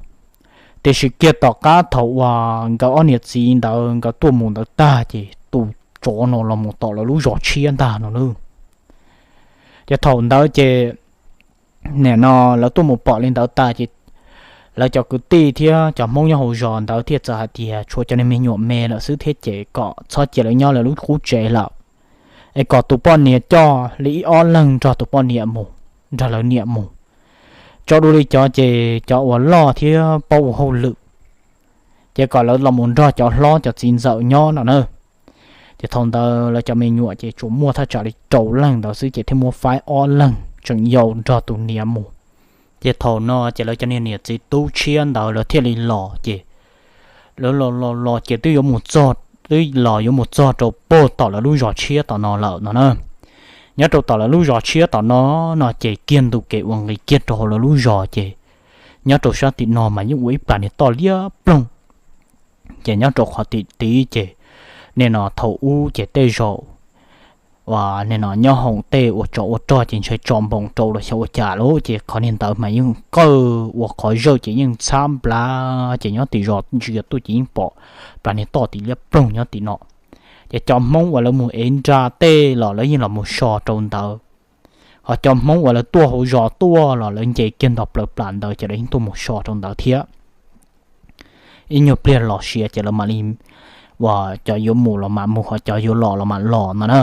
Tiam sis kiag tom qab thaum uas nkawd ob niam txiv ntawd nkawd tuaj mus ntawd tag ces tus tsov no los mus tom lawv lub zos tshiab ntag no na. Ces thaum ntawd ces nim no lawv tuaj mus pom li ntawd tas ces lawv cov kwv tij thiab cov hmoob nyob hauv zos ntawd thiaj txawm hais tias tshuav cov niag me nyuam me lawm xwb thiab ces kom txhob cia lawv nyob lawv lub qub tsev lawm, es kom tus poj niam coj li ib ob leeg nrog tus poj niam mus, nrog lawv niam mus. Tso dua li cov ces cov uas loj thiab paub ua hauj lwm, ces kom lawv los mus nrog cov hlob cov txiv ntxawm nyob no na. Ces thaum ntawd lawv cov me nyuam ces tsuas muaj thaj tsam li rau leej ntawd xwb ces thiaj muab faib ob leeg tseem yau nrog tus niam mus. Ces thaum no ces lawv cov niag niam txiv tub tshiab ntawd lawv thiaj li los ces lawv los los los ces twb yuav mus txog, twb los yuav mus txog rau puag tom lawv lub zos tshiab tom no lawm no na. Nyob rau tom lawv lub zos tshiab tom no, no ces kiag ntu kev uas nqis kiag rau hauv lawv lub zos ces nyob rau sab tim no mas yeej ua ib plas niag toj liab ploog. Ces nyob rau qhov tim tid ces nim no thaum ub ces tej zaum uas nim no nyob hoom tej ua tsov ua rog ces ntshe tso npoos rau los xyov ua cas lawm ces qhov niag ntawd mas yeej qawj ua qhov zawj ces yeej txhab nplab ces nyob tim zos ntsia tuaj ces yeej pom plas niag toj tim liab ploog nyob tim no. Ces cov hmoob uas lawv mus ev nra tej los lawv yeej los mus so rau ntawd, ho cov hmoob uas lawv tuaj hauv zos tuaj los lawv nce kiag nto plaws plas ntawd ces lawv yeej tuaj mus so rau ntawd thiab. Ib nyuag pliag los sia ces lawv mam li, uas cov yuav mus los mam mus ho cov yuav los los mam los no na.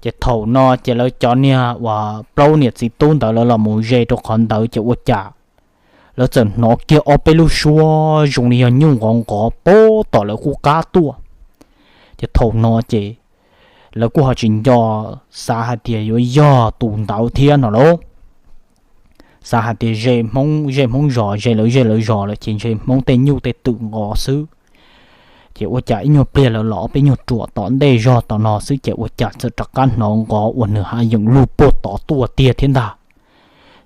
Ces thaum no ces lawv cov niag uas plaub niam txiv tub ntawd lawv los mus ze rau qhov ntawd ces ua cas lawv txawm hnov kiag ob peb lub suab zoo li yog nyuj nqov nqov puag tom lawv qub qab tuaj. Ces thaum no ces lawv kuj ho tsis nco, xav hais tias yuav yog tus ntawd thiab no lauj. Xav hais tias ze hmoob ze hmoob zos, ze lawv ze lawv zos lawm ces ntshe hmoob tej nyuj tej twm nqov xwb. Ces ua cas ib nyuag pliag lawv los ob peb nyuag ruam tom ntej zog tom no xwb ces ua cas txawm rov qab hnov nqov uas nws hav yeem lug puag tod tuaj tiag thiab ntag.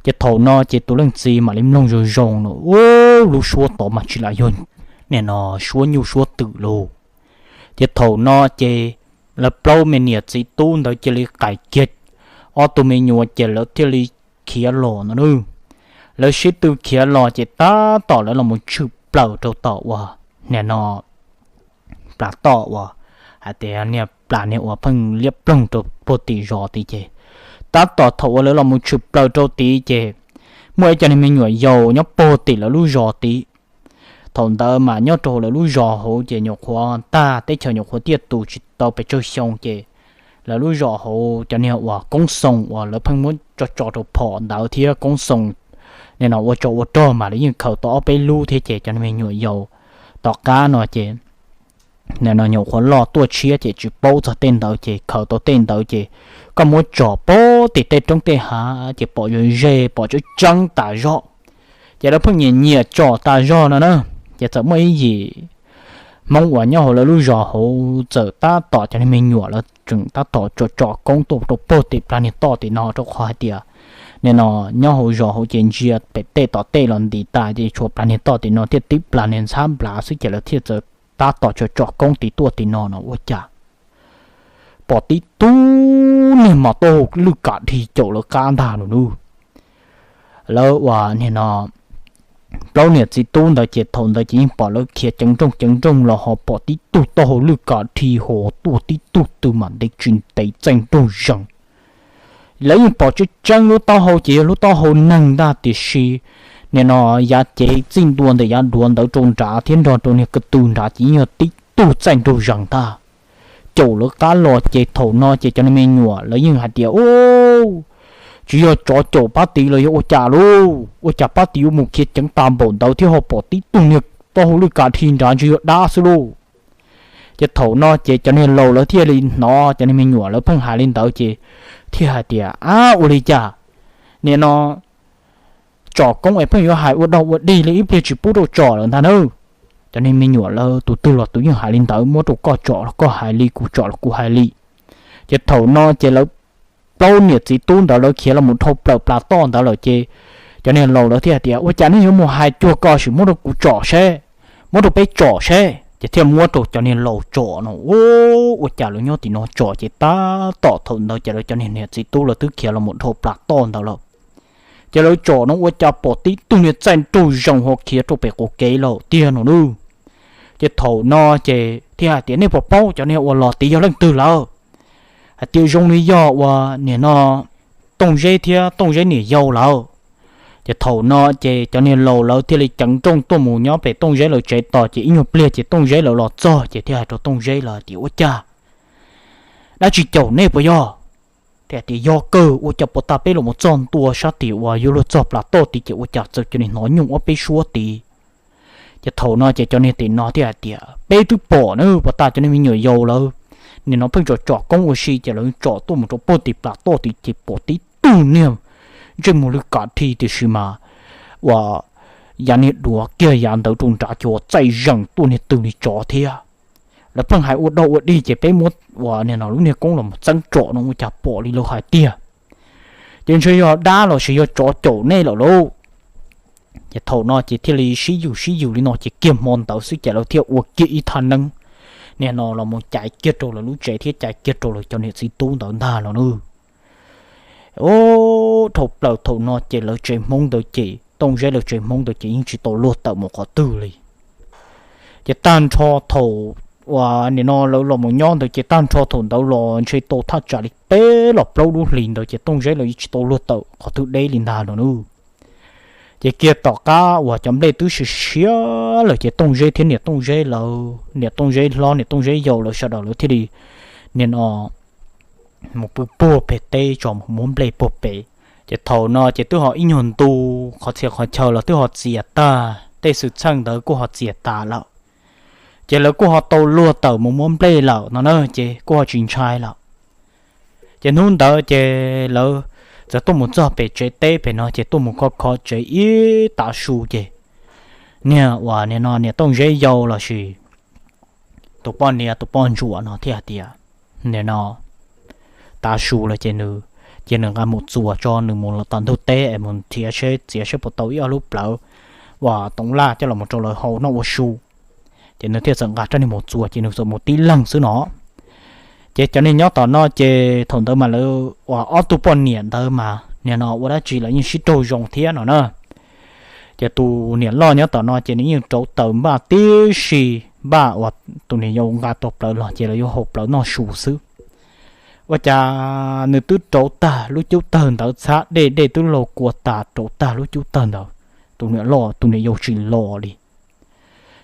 Ces thaum no ces tus leej txiv mam li mloog zoo zoo no, ub, lub suab tod mas tsis lam yog nim no suab nyuj suab twm lauj. Ces thaum no ces lawv plaub me niam txiv tub ntawd cia li qais kiag ob tug me nyuam ces lawv thiaj li khiav los no na. Lawv sib tw khiav los ces tab tom lawv los mus tshwm plaws rau tom uas nim no plas toj uas hais tias niag plas niag uas pheej liab ploog rau puag tim zos tid ces tab tom thaum uas lawv los mus tshwm plaws rau tid ces muaj ib co niag me nyuam yaus nyob puag tim lawv lub zos tid. Thaum ntawd mas nyob rau lawv lub zos hauv ces nyuam qhuav tag teb chaws nyuam qhuav tiaj tus tsis tau pes tsawg xyoo ces lawv lub zos hauv cov niag uas koob xoo uas lawv pheej muab tso tso rau phom ntawd thiab koob xoo nim no ua tsov ua rog mas lawv yeej khaws tau ob peb lub thiab ces cov niag me nyuam yaus tom qab no ces nim no nyuam qhuav loj tuaj tshiab ces tsis paub txog tej ntawd ces khaws tau tej ntawd ces koj muab tsom puag tim tej roob tej hav ces pom ze ze pom tseeb tseeb tas zog. Ces lawv pheej nyiam nyiam tsom tas zog no na. Ces txawm muaj ib yim Hmoob uas nyob hauv lawv lub zos hauv txawm tab tom cov niag me nyuam lawv tseem tab tom tsom tsom koob tuaj rau puag tim plas niag toj tim no rau qhov hais tias nim no nyob hauv zos hauv ces ntsia pem tej tom tej los nti tas ces tshuav plas niag toj tim no thiab tib plas niag ntxhab nplav xwb ces lawv thiaj txawm tab tom tsom tsom koob tim tuaj tim no no ua cas pom tib tug niag mas taub hau lwj kam dhi caum lawv qab ntag no nawb. Lawv uas nim no plaub niam txiv tub ntawd ces thaum ntawd ces yeej pom lawv khiav ceev nrooj ceev nrooj los ho pom tib tug taub hau lwj kam dhi ho tuaj tib tug twg mas ntev tsis ntev txaij nraug zees. Lawv yeej pom tseeb tseeb lub taub hau ces yog lub taub hau neeg ntag tiam sis nim no yav cev txij ntua ntawm yav duav ntawd rau nrad thiab nrog rau niag ko tw nrad ces yeej yog tib tug txaij nraug zees ntag. Caum lawv qab los ces thaum no ces cov niag me nyuam lawv yeej hais tias, Ub, tsis yog tsov caum pab tid los yog ua cas lauj? Ua cas pab tid yuav mus khiav ceev tas npaum ntawd thiab ho pom tib tug niag taub hau lwj kam dhi nrad ntshe yog dab xwb lauj? Ces thaum no ces cov niag laus lawv thiaj li hnov cov niag me nyuam lawv pheej hais li ntawd ces thiaj hais tias, Ab, ua li cas nim no tsom koob es pheej yuav hais ua dog ua dig li, ib pliag tsis pub rau tsom lawm ntag nawb. Cov niag me nyuam lawv tus twg los tus yeej hais li ntawd, muab rau koj tsom los koj hais li, kuv tsom los kuv hais li. Ces thaum no ces lawv plaub niam txiv tub ntawd lawv khiav los mus dhau plaws plas toj ntawd lawm ces cov niag laus lawv thiaj hais tias, Ua cas nej yuav mus hais cuag ko, sim muab rau kuv tsom seb, muab rau peb tsom seb. Ces thiaj muab rau cov niag laus tsom no. Ua cas lawv nyob tim no tsom ces tab tom thaum ntawd ces lawv cov niag niam txiv tub lawv twb khiav los mus dhau plas toj ntawd lawm. Ces lawv tsom no ua cas pom tib tug niag txaij nraug zees ho khiav rau pem qaum kev lawm tiag no nawb. Ces thaum no ces thiaj hais tias, Nej puas paub cov niag uas los tid yog leej twg lawm? Hais tias zoo li yog uas nim no Tooj Zeb thiab Tooj Zeb niam yau lawm. Ces thaum no ces cov niag laus lawv thiaj li ceev nrooj tuaj mus nyob pem Tooj Zeb lawv tsev tos ces ib nyuag pliag ces Tooj Zeb lawv los txog ces thiaj hais rau Tooj Zeb lawv tias, Ua cas, dab tsi caum nej puas yog? Thiaj tias, Yog kawg, ua cas puas tag peb los mus txog ntua sab tim uas yuav luag txog plas toj tid ces ua cas txawm cia li hnov nyooj ob peb suab tid? Ces thaum no ces cov niag tim no thiaj hais tias, Peb twb pom na, puas tag cov niag me nyuam yaus lawv nim no pheej tsom tsom koob ua si ces lawv tsom tuaj mus rau puag tim plas toj tid ces pom tib tug niag ntsej muag lwj kam dhi tiam sis mas uas yav niag duav kiag yav ntawd rau nrad ces txaij zees tuaj niag twg li tsov thiab. Lawv pheej hais ua dog ua dig ces peb muab uas nim no lub niag koob los mus txeeb tsom no ua cas pom li lawv hais tiag. Ces ntshe yog dab los sis yog tsov caum nej lawm lauj. Ces thaum no ces thiaj li sib yws sib yws li no ces kiag hmo ntawd xwb ces lawv thiaj ua kiag ib thaj neeb nim no los mus cais kiag rau lawv lub tsev thiab cais kiag rau lawv cov niam txiv tub ntawd ntag no nawb. Dhau plaws thaum no ces lawv tsev Hmoob ntawd ces Tooj Zeb lawv tsev Hmoob ntawd ces yeej tsis tau luag tawm mus qhov twg li. Ces tag nrho thaum uas nim no lawv los mus nyob ntawd ces tag nrho thaum ntawd los ntshe tau thaj tsam li peb los plaub lub hlis ntawd ces Tooj Zeb lawv tsis tau luag tawm qhov twg deb li ntag no nawb. Ces kiag tom qab uas cov nplej twb siav siav lawm ces Tooj Zeb thiab niam Tooj Zeb lawv, niam Tooj Zeb hlob niam Tooj Zeb yau lawv sawv daws lawv thiaj li nim no mus pw puag pem teb tso mus muab nplej puag pem. Ces thaum no ces twb ho ib nyuag ntu, qhov txhia qhov chaw los twb ho txias tag, tej xwm txheej ntawd kuj ho txias tas lawm. Ces lawv kuj ho tau luag tawm mus muab nplej lawm no na ces kuj ho tsis ntshai lawm. Ces hnub ntawd ces lawv txawm tuaj mus txog pem tsev teb pem no ces tuaj mus kho kho tsev ib tav su ces niag uas nim no niam Tooj Zeb yau los sis tus poj niam tus poj ntsuam no thiaj hais tias, Nim no tav su lawm ces nws, ces nws nqa mus txuas tso, nws mus los tom ntug teb es mus nrhiav seb txiav seb puas tau ib ob lub plawv uas toov laj coj los rau lawv hau noj ua su. Ces nws thiaj txawm nqa rab niag mus txuas ces nws txawm mus tib leeg xwb no. Ces cov niag nyob tom no ces thaum ntawd mas lawv uas ob tug poj niam ntawd mas nim no ua dab tsi lawv yeej sib raug zoo thiab no na. Ces tus niam loj nyob tom no ces nws yeej rauv taws npaj tib si, npaj uas tus niam yau nqa tau plawv los ces lawv yuav hau plawv noj su xwb. Ua cas nws twb rauv tag lub cub tawg ntawd, txhab dej dej twb laug kua tas, rauv tag lub cub tawg ntawd, tus niam loj tus niam yau tsis los li.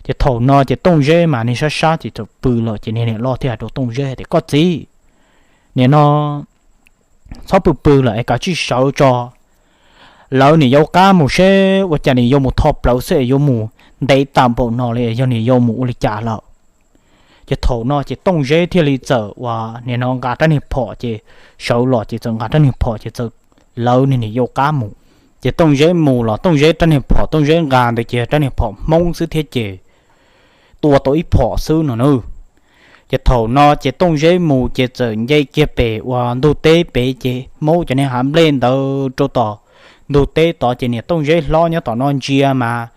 Ces thaum no ces Tooj Zeb mas niag sab sab ces txawm pw lawm, ces niag niam loj thiaj hais rau Tooj Zeb tias, Koj txiv, nim no txhob pw pw lawm es kav tsij sawv tso, lawv niam yau qab mus seb ua cas niam yau mus tho plawv xwb es yuav mus ntev tas npaum no li, yog niam yau mus ua li cas lawm. Ces thaum no ces Tooj Zeb thiaj li txawm uas nim no nqa rab niag phom ces sawv los ces txawm nqa rab niag phom ces txawm lawv niag niam yau qab mus. Ces Tooj Zeb mus los Tooj Zeb rab niag phom Tooj Zeb nqa ntawd ces rab niag phom Hmoob xwb thiab ces tua tau ib phom xwb no na. Ces thaum no ces Tooj Zeb mus ces txawm nce kiag pem uas ntug teb pem ces maub cov niag hav nplej ntawd rau tom ntug teb tod ces niam Tooj Zeb hlob nyob tom no ntsia mas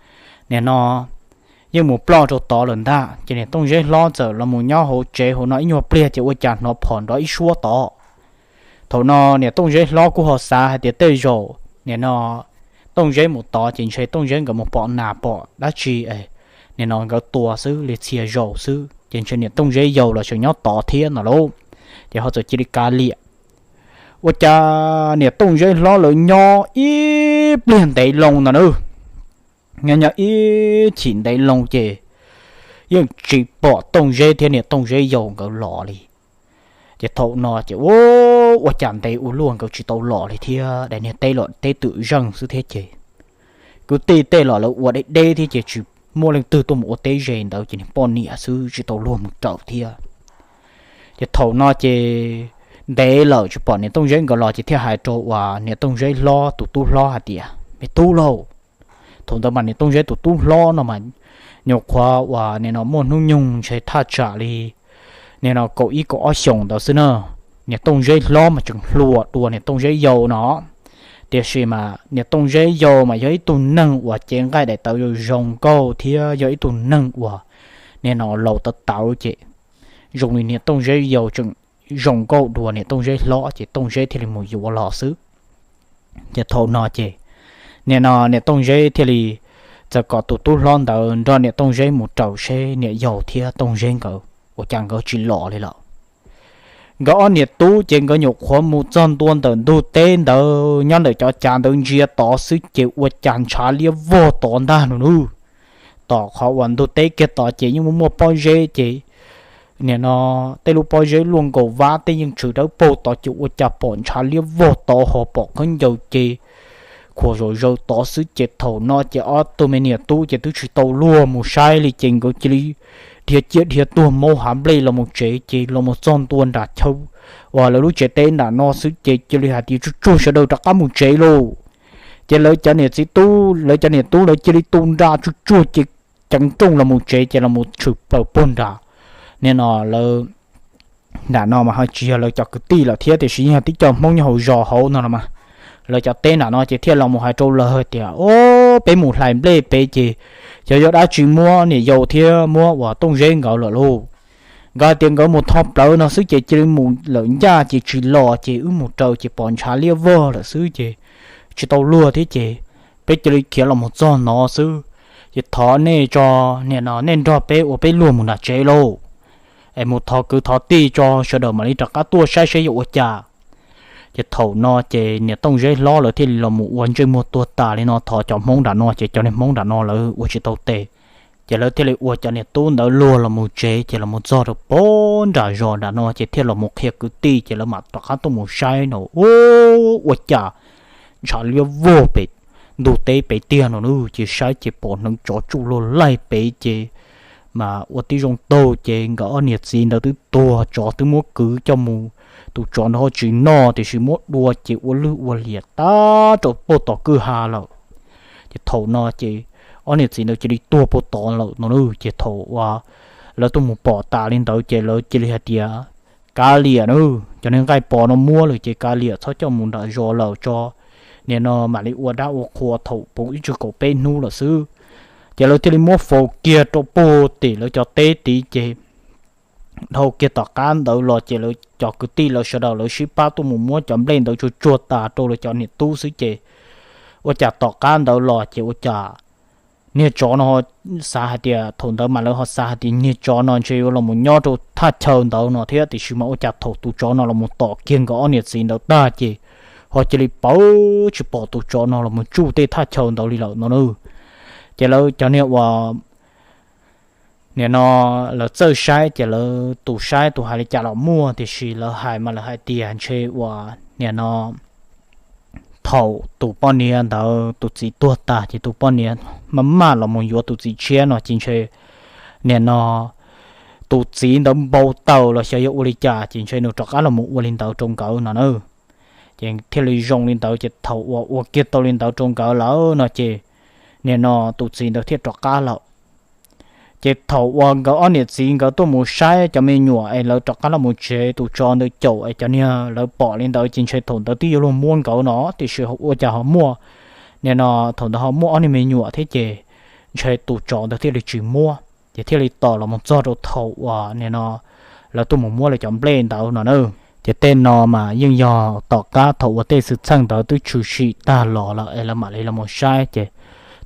nim no yeej mus ploj rau tod lawm ntag. Ces niam Tooj Zeb hlob txawm los mus nyob hauv tsev hauv no ib nyuag pliag ces ua cas hnov phom nrov ib suab tod. Thaum no niam Tooj Zeb hlob kuj ho xav hais tias tej zaum nim no Tooj Zeb mus tod ces ntshe Tooj Zeb nkawd mus pom nas pom dab tsi, nim no nkawd tua xwb li txhia zaus xwb ces ntshe niam Tooj Zeb yau los tseem nyob tod thiab no lauj. Ces ho txawm cia li kav liam. Ua cas niam Tooj Zeb hlob lawv nyob ib pliag ntev loo ntag na, nyob nyob ib chim ntev loo ces yeej tsis pom Tooj Zeb thiab niam Tooj Zeb yau nkawd los li. Ces thaum no ces ua cas ntev ua luaj nkawd tsis tau los li thiab, daim niag teb los teb twm zeej xwb thiab ces kwv tij tej los lawv ua deb deb thiab ces tsis muaj leej twg tuaj mus ua teb ze ntawd ces niag poj niam xwb tsis tau luag mus raws thiab. Ces thaum no ces ntev lawm tsis pom niam Tooj Zeb nkawd los ces thiaj hais rau uas niam Tooj Zeb hlob tus tub hlob hais tias, Me tub lauj, thaum ntawd mas niam Tooj Zeb tus tub hlob no mas nyuam qhuav uas nim no muaj hnub nyoog ntshe thaj tsam li nim no kaum ib kaum ob xyoos ntawd xwb na. Niam Tooj Zeb hlob mas tseem hluas dua niam Tooj Zeb yau no, tiam sis mas niam Tooj Zeb yau mas yog ib tug neeg uas cev nqaij daim tawv zoo zoo nkauj thiab yog ib tug neeg uas nim no laus tawv tawv ces zoo li niam Tooj Zeb yau tseem zoo nkauj dua niam Tooj Zeb hlob ces Tooj Zeb thiaj li mus yuav los xwb. Ces thaum no ces nim no niam Tooj Zeb thiaj li txawm kom tus tub hlob ntawd nrog niam Tooj Zeb mus raws seb niam yau thiab Tooj Zeb nkawd ua cas nkawd tsis los li lawm. Nkawd ob niam tub ces nkawd nyuam qhuav mus txog ntua ntawm ntug teb ntawd nyob ntawm cov cav ntawd ntsia tod xwb ces ua cas ntshav liab vog tod ntag no nawb. Tom qhov uas ntug teb kiag tod ces yeej muaj muaj pob zeb ces nim no tej lub pob zeb luaj nkaus vab tej yeej tshwm dawb paug tod ces ua cas pom ntshav liab vog tod ho pom khaub ncaws ces khuam zom zaws tod xwb ces thaum no ces ob tug me niam tub ces twb tsis tau luag mus saib li ces nkawd cia li dhia ciaj dhia tuag maub hav nplej los mus tsev ces los mus txog ntua nram chaw uas lawv lub tsev teb nram no xwb ces cia li hais tias, Tsuag tsuag sawv daws rov qab mus tsev lauj. Ces lawv cov niam txiv tub, lawv cov niam tub lawv cia li tu nra tsuag tsuag ces ceev rooj los mus tsev ces los mus tshwm plaws puag nram nim no lawv nram no mas ho tsis yog lawv cov kwv tij lawm thiab tiam sis yog tib co Hmoob nyob hauv zos hauv no los mas lawv cov teb nram no ces thiaj los mus hais rau lawv tias, O, peb mus hlais nplej pem ces xyov yog dab tsi muab niam yau thiab muab uas Tooj Zeb nkawd lawm lauj. Nkawd hais tias nkawd mus tho plawv no xwb ces cia li mus lawm ncaj ces tsis los ces wb mus raws ces pom ntshav liab vog lawm xwb ces tsis tau luag thiab ces peb cia li khiav los mus txog no xwb. Ces thov nej tso, nim no nej nrog peb ua peb luag mus nram tsev lauj, es mus thov kwv thov tij tso sawv daws mam li rov qab tuaj saib seb yuav ua cas. Ces thaum no ces niam Tooj Zeb hlob lawv thiaj li los mus ua ntsej muag tuag tas li no thov cov Hmoob nram no ces cov niag Hmoob nram no lawv ua tsis tau tes. Ces lawv thiaj li ua cov niam tub ntawd luag los mus tsev ces los mus txog rau puag nram zos nram no ces thiaj los mus qhia kwv tij ces lawv mam rov qab tuaj mus saib no, ua cas ntshav liab vog pem ntug teb pem tiag no nawb. Ces saib ces pom hneev tsov tsuj luag laig pem ces mas ua tib zoo taug ces nkawd ob niam txiv ntawd twb tuag, tsov twb muab kwv coj mus, tus tsov ntawd ho tsis noj tiam sis muab dua ces ua lwj ua liam tag rau puag tom kwj ha lawm. Ces thaum no ces ob niam txiv ntawd cia li tuag puag tod lawm no nawb. Ces thaum uas lawv tuaj mus pom tas li ntawd ces lawv cia li hais tias, Kav liam nawb, cov niag nqaij pos no muab lawm ces kav liam txhob coj mus nram zos lawm tso, nim no mam li ua dab ua qhua thaum puv ib tsug kaum peb hnub lawm xwb. Ces lawv thiaj li muab faus kiag rau puag tim lawv cov teb tid ces dhau kiag tom qab ntawd los ces lawv cov kwv tij lawv sawv daws lawv sib pab tuaj mus muab cov nplej ntawd tsuag tsuag tas rau lawv cov niam tub xwb ces ua cas tom qab ntawd los ces ua cas niag tsov no xav hais tias, thaum ntawd mas lawv ho xav hais tias niag tsov no ntshe yuav los mus nyob rau thaj chaw ntawd no thiab, tiam sis mas ua cas thaum tus tsov no los mus tom kiag nkawd ob niam txiv ntawd tag ces ho cia li pawv tsis pom tus tsov no los mus tsuj tej thaj chaw ntawd li lawm no na. Ces lawv cov niag uas nim no lawv txawj saib ces lawv tus saib tus hais li cas los muaj, tiam sis lawv hais mas lawv hais tias ntshe uas nim no thaum tus poj niam ntawd tus txiv tuag tas ces tus poj niam maj maj los mus yuav tus txiv tshiab no ces ntshe nim no tus txiv ntawd npau taws los xyov yog ua li cas ces ntshe nws rov qab los mus ua li ntawd rau nkawd no na. Ces thiaj li zoo li ntawd ces thaum uas ua kiag tau li ntawd rau nkawd lawm no ces nim no tus txiv ntawd thiaj rov qab lawm. Ces thaum uas nkawd ob niam txiv nkawd tuaj mus saib cov me nyuam es lawv rov qab los mus tsev tus tsov ntawd caum es cov niag lawv pom li ntawd ces ntshe thaum ntawd twb yuav luag muab nkawd no, tiam sis ua cas ho muaj, nim no thaum ntawd ho muaj ob niag me nyuam thiab ces ntshe tus tsov ntawd thiaj li tsis muab, ces thiaj li tos los mus txog rau thaum uas nim no lawv tuaj mus muab lawv cov nplej ntawd no na. Ces tej no mas yeej yog tom qab thaum uas tej xwm txheej ntawd twb tshwm sim tag los lawm es lawv mam li los mus saib ces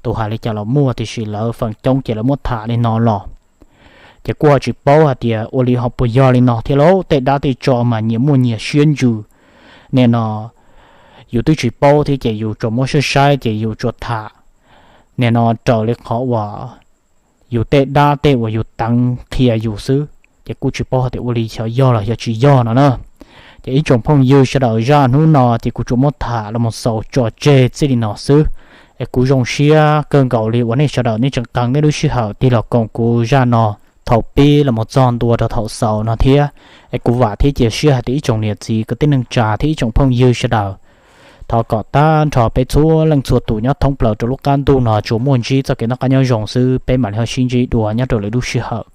tus hais li cas los muaj, tiam sis lawv feem coob ces lawv muab tham li no los. Ces kuj ho tsis paub hais tias ua li ho puas yog li no thiab lauj, tej dab tej tsov mas nyias muaj nyias siab ntsws. Nim no yus twb tsis paub thiab ces yus tsuas muab saib saib ces yus tsuas tham nim no raws li qhov uas yus tej dab tej uas yus teev qhia yus xwb, ces kuj tsis paub hais tias ua li xyov yog los xyov tsis yog no na. Ces ib tsoom phooj ywg sawv daws, zaj hnub no ces kuv tsuas muab tham los mus xaus tso tseg txij li no xwb. Es kuv zoo siab kawg nkaus li uas nej sawv daws nej tseem qee nej lub sij hawm tig los koom kuv zaj no thaum pib los mus txog ntua rau thaum xaus no thiab. Es kuv vam thiab cia siab hais tias ib tsoom niam txiv kwv tij neej tsa thiab ib tsoom phooj ywg sawv daws, thov kom tag nrho peb txhua leej txhua tus nyob thoob plaws rau lub qab ntuj no tsuas muaj ntsib txoj kev noj qab nyob zoo xwb, peb mam li ho sib ntsib dua nyob rau lwm lub sij hawm.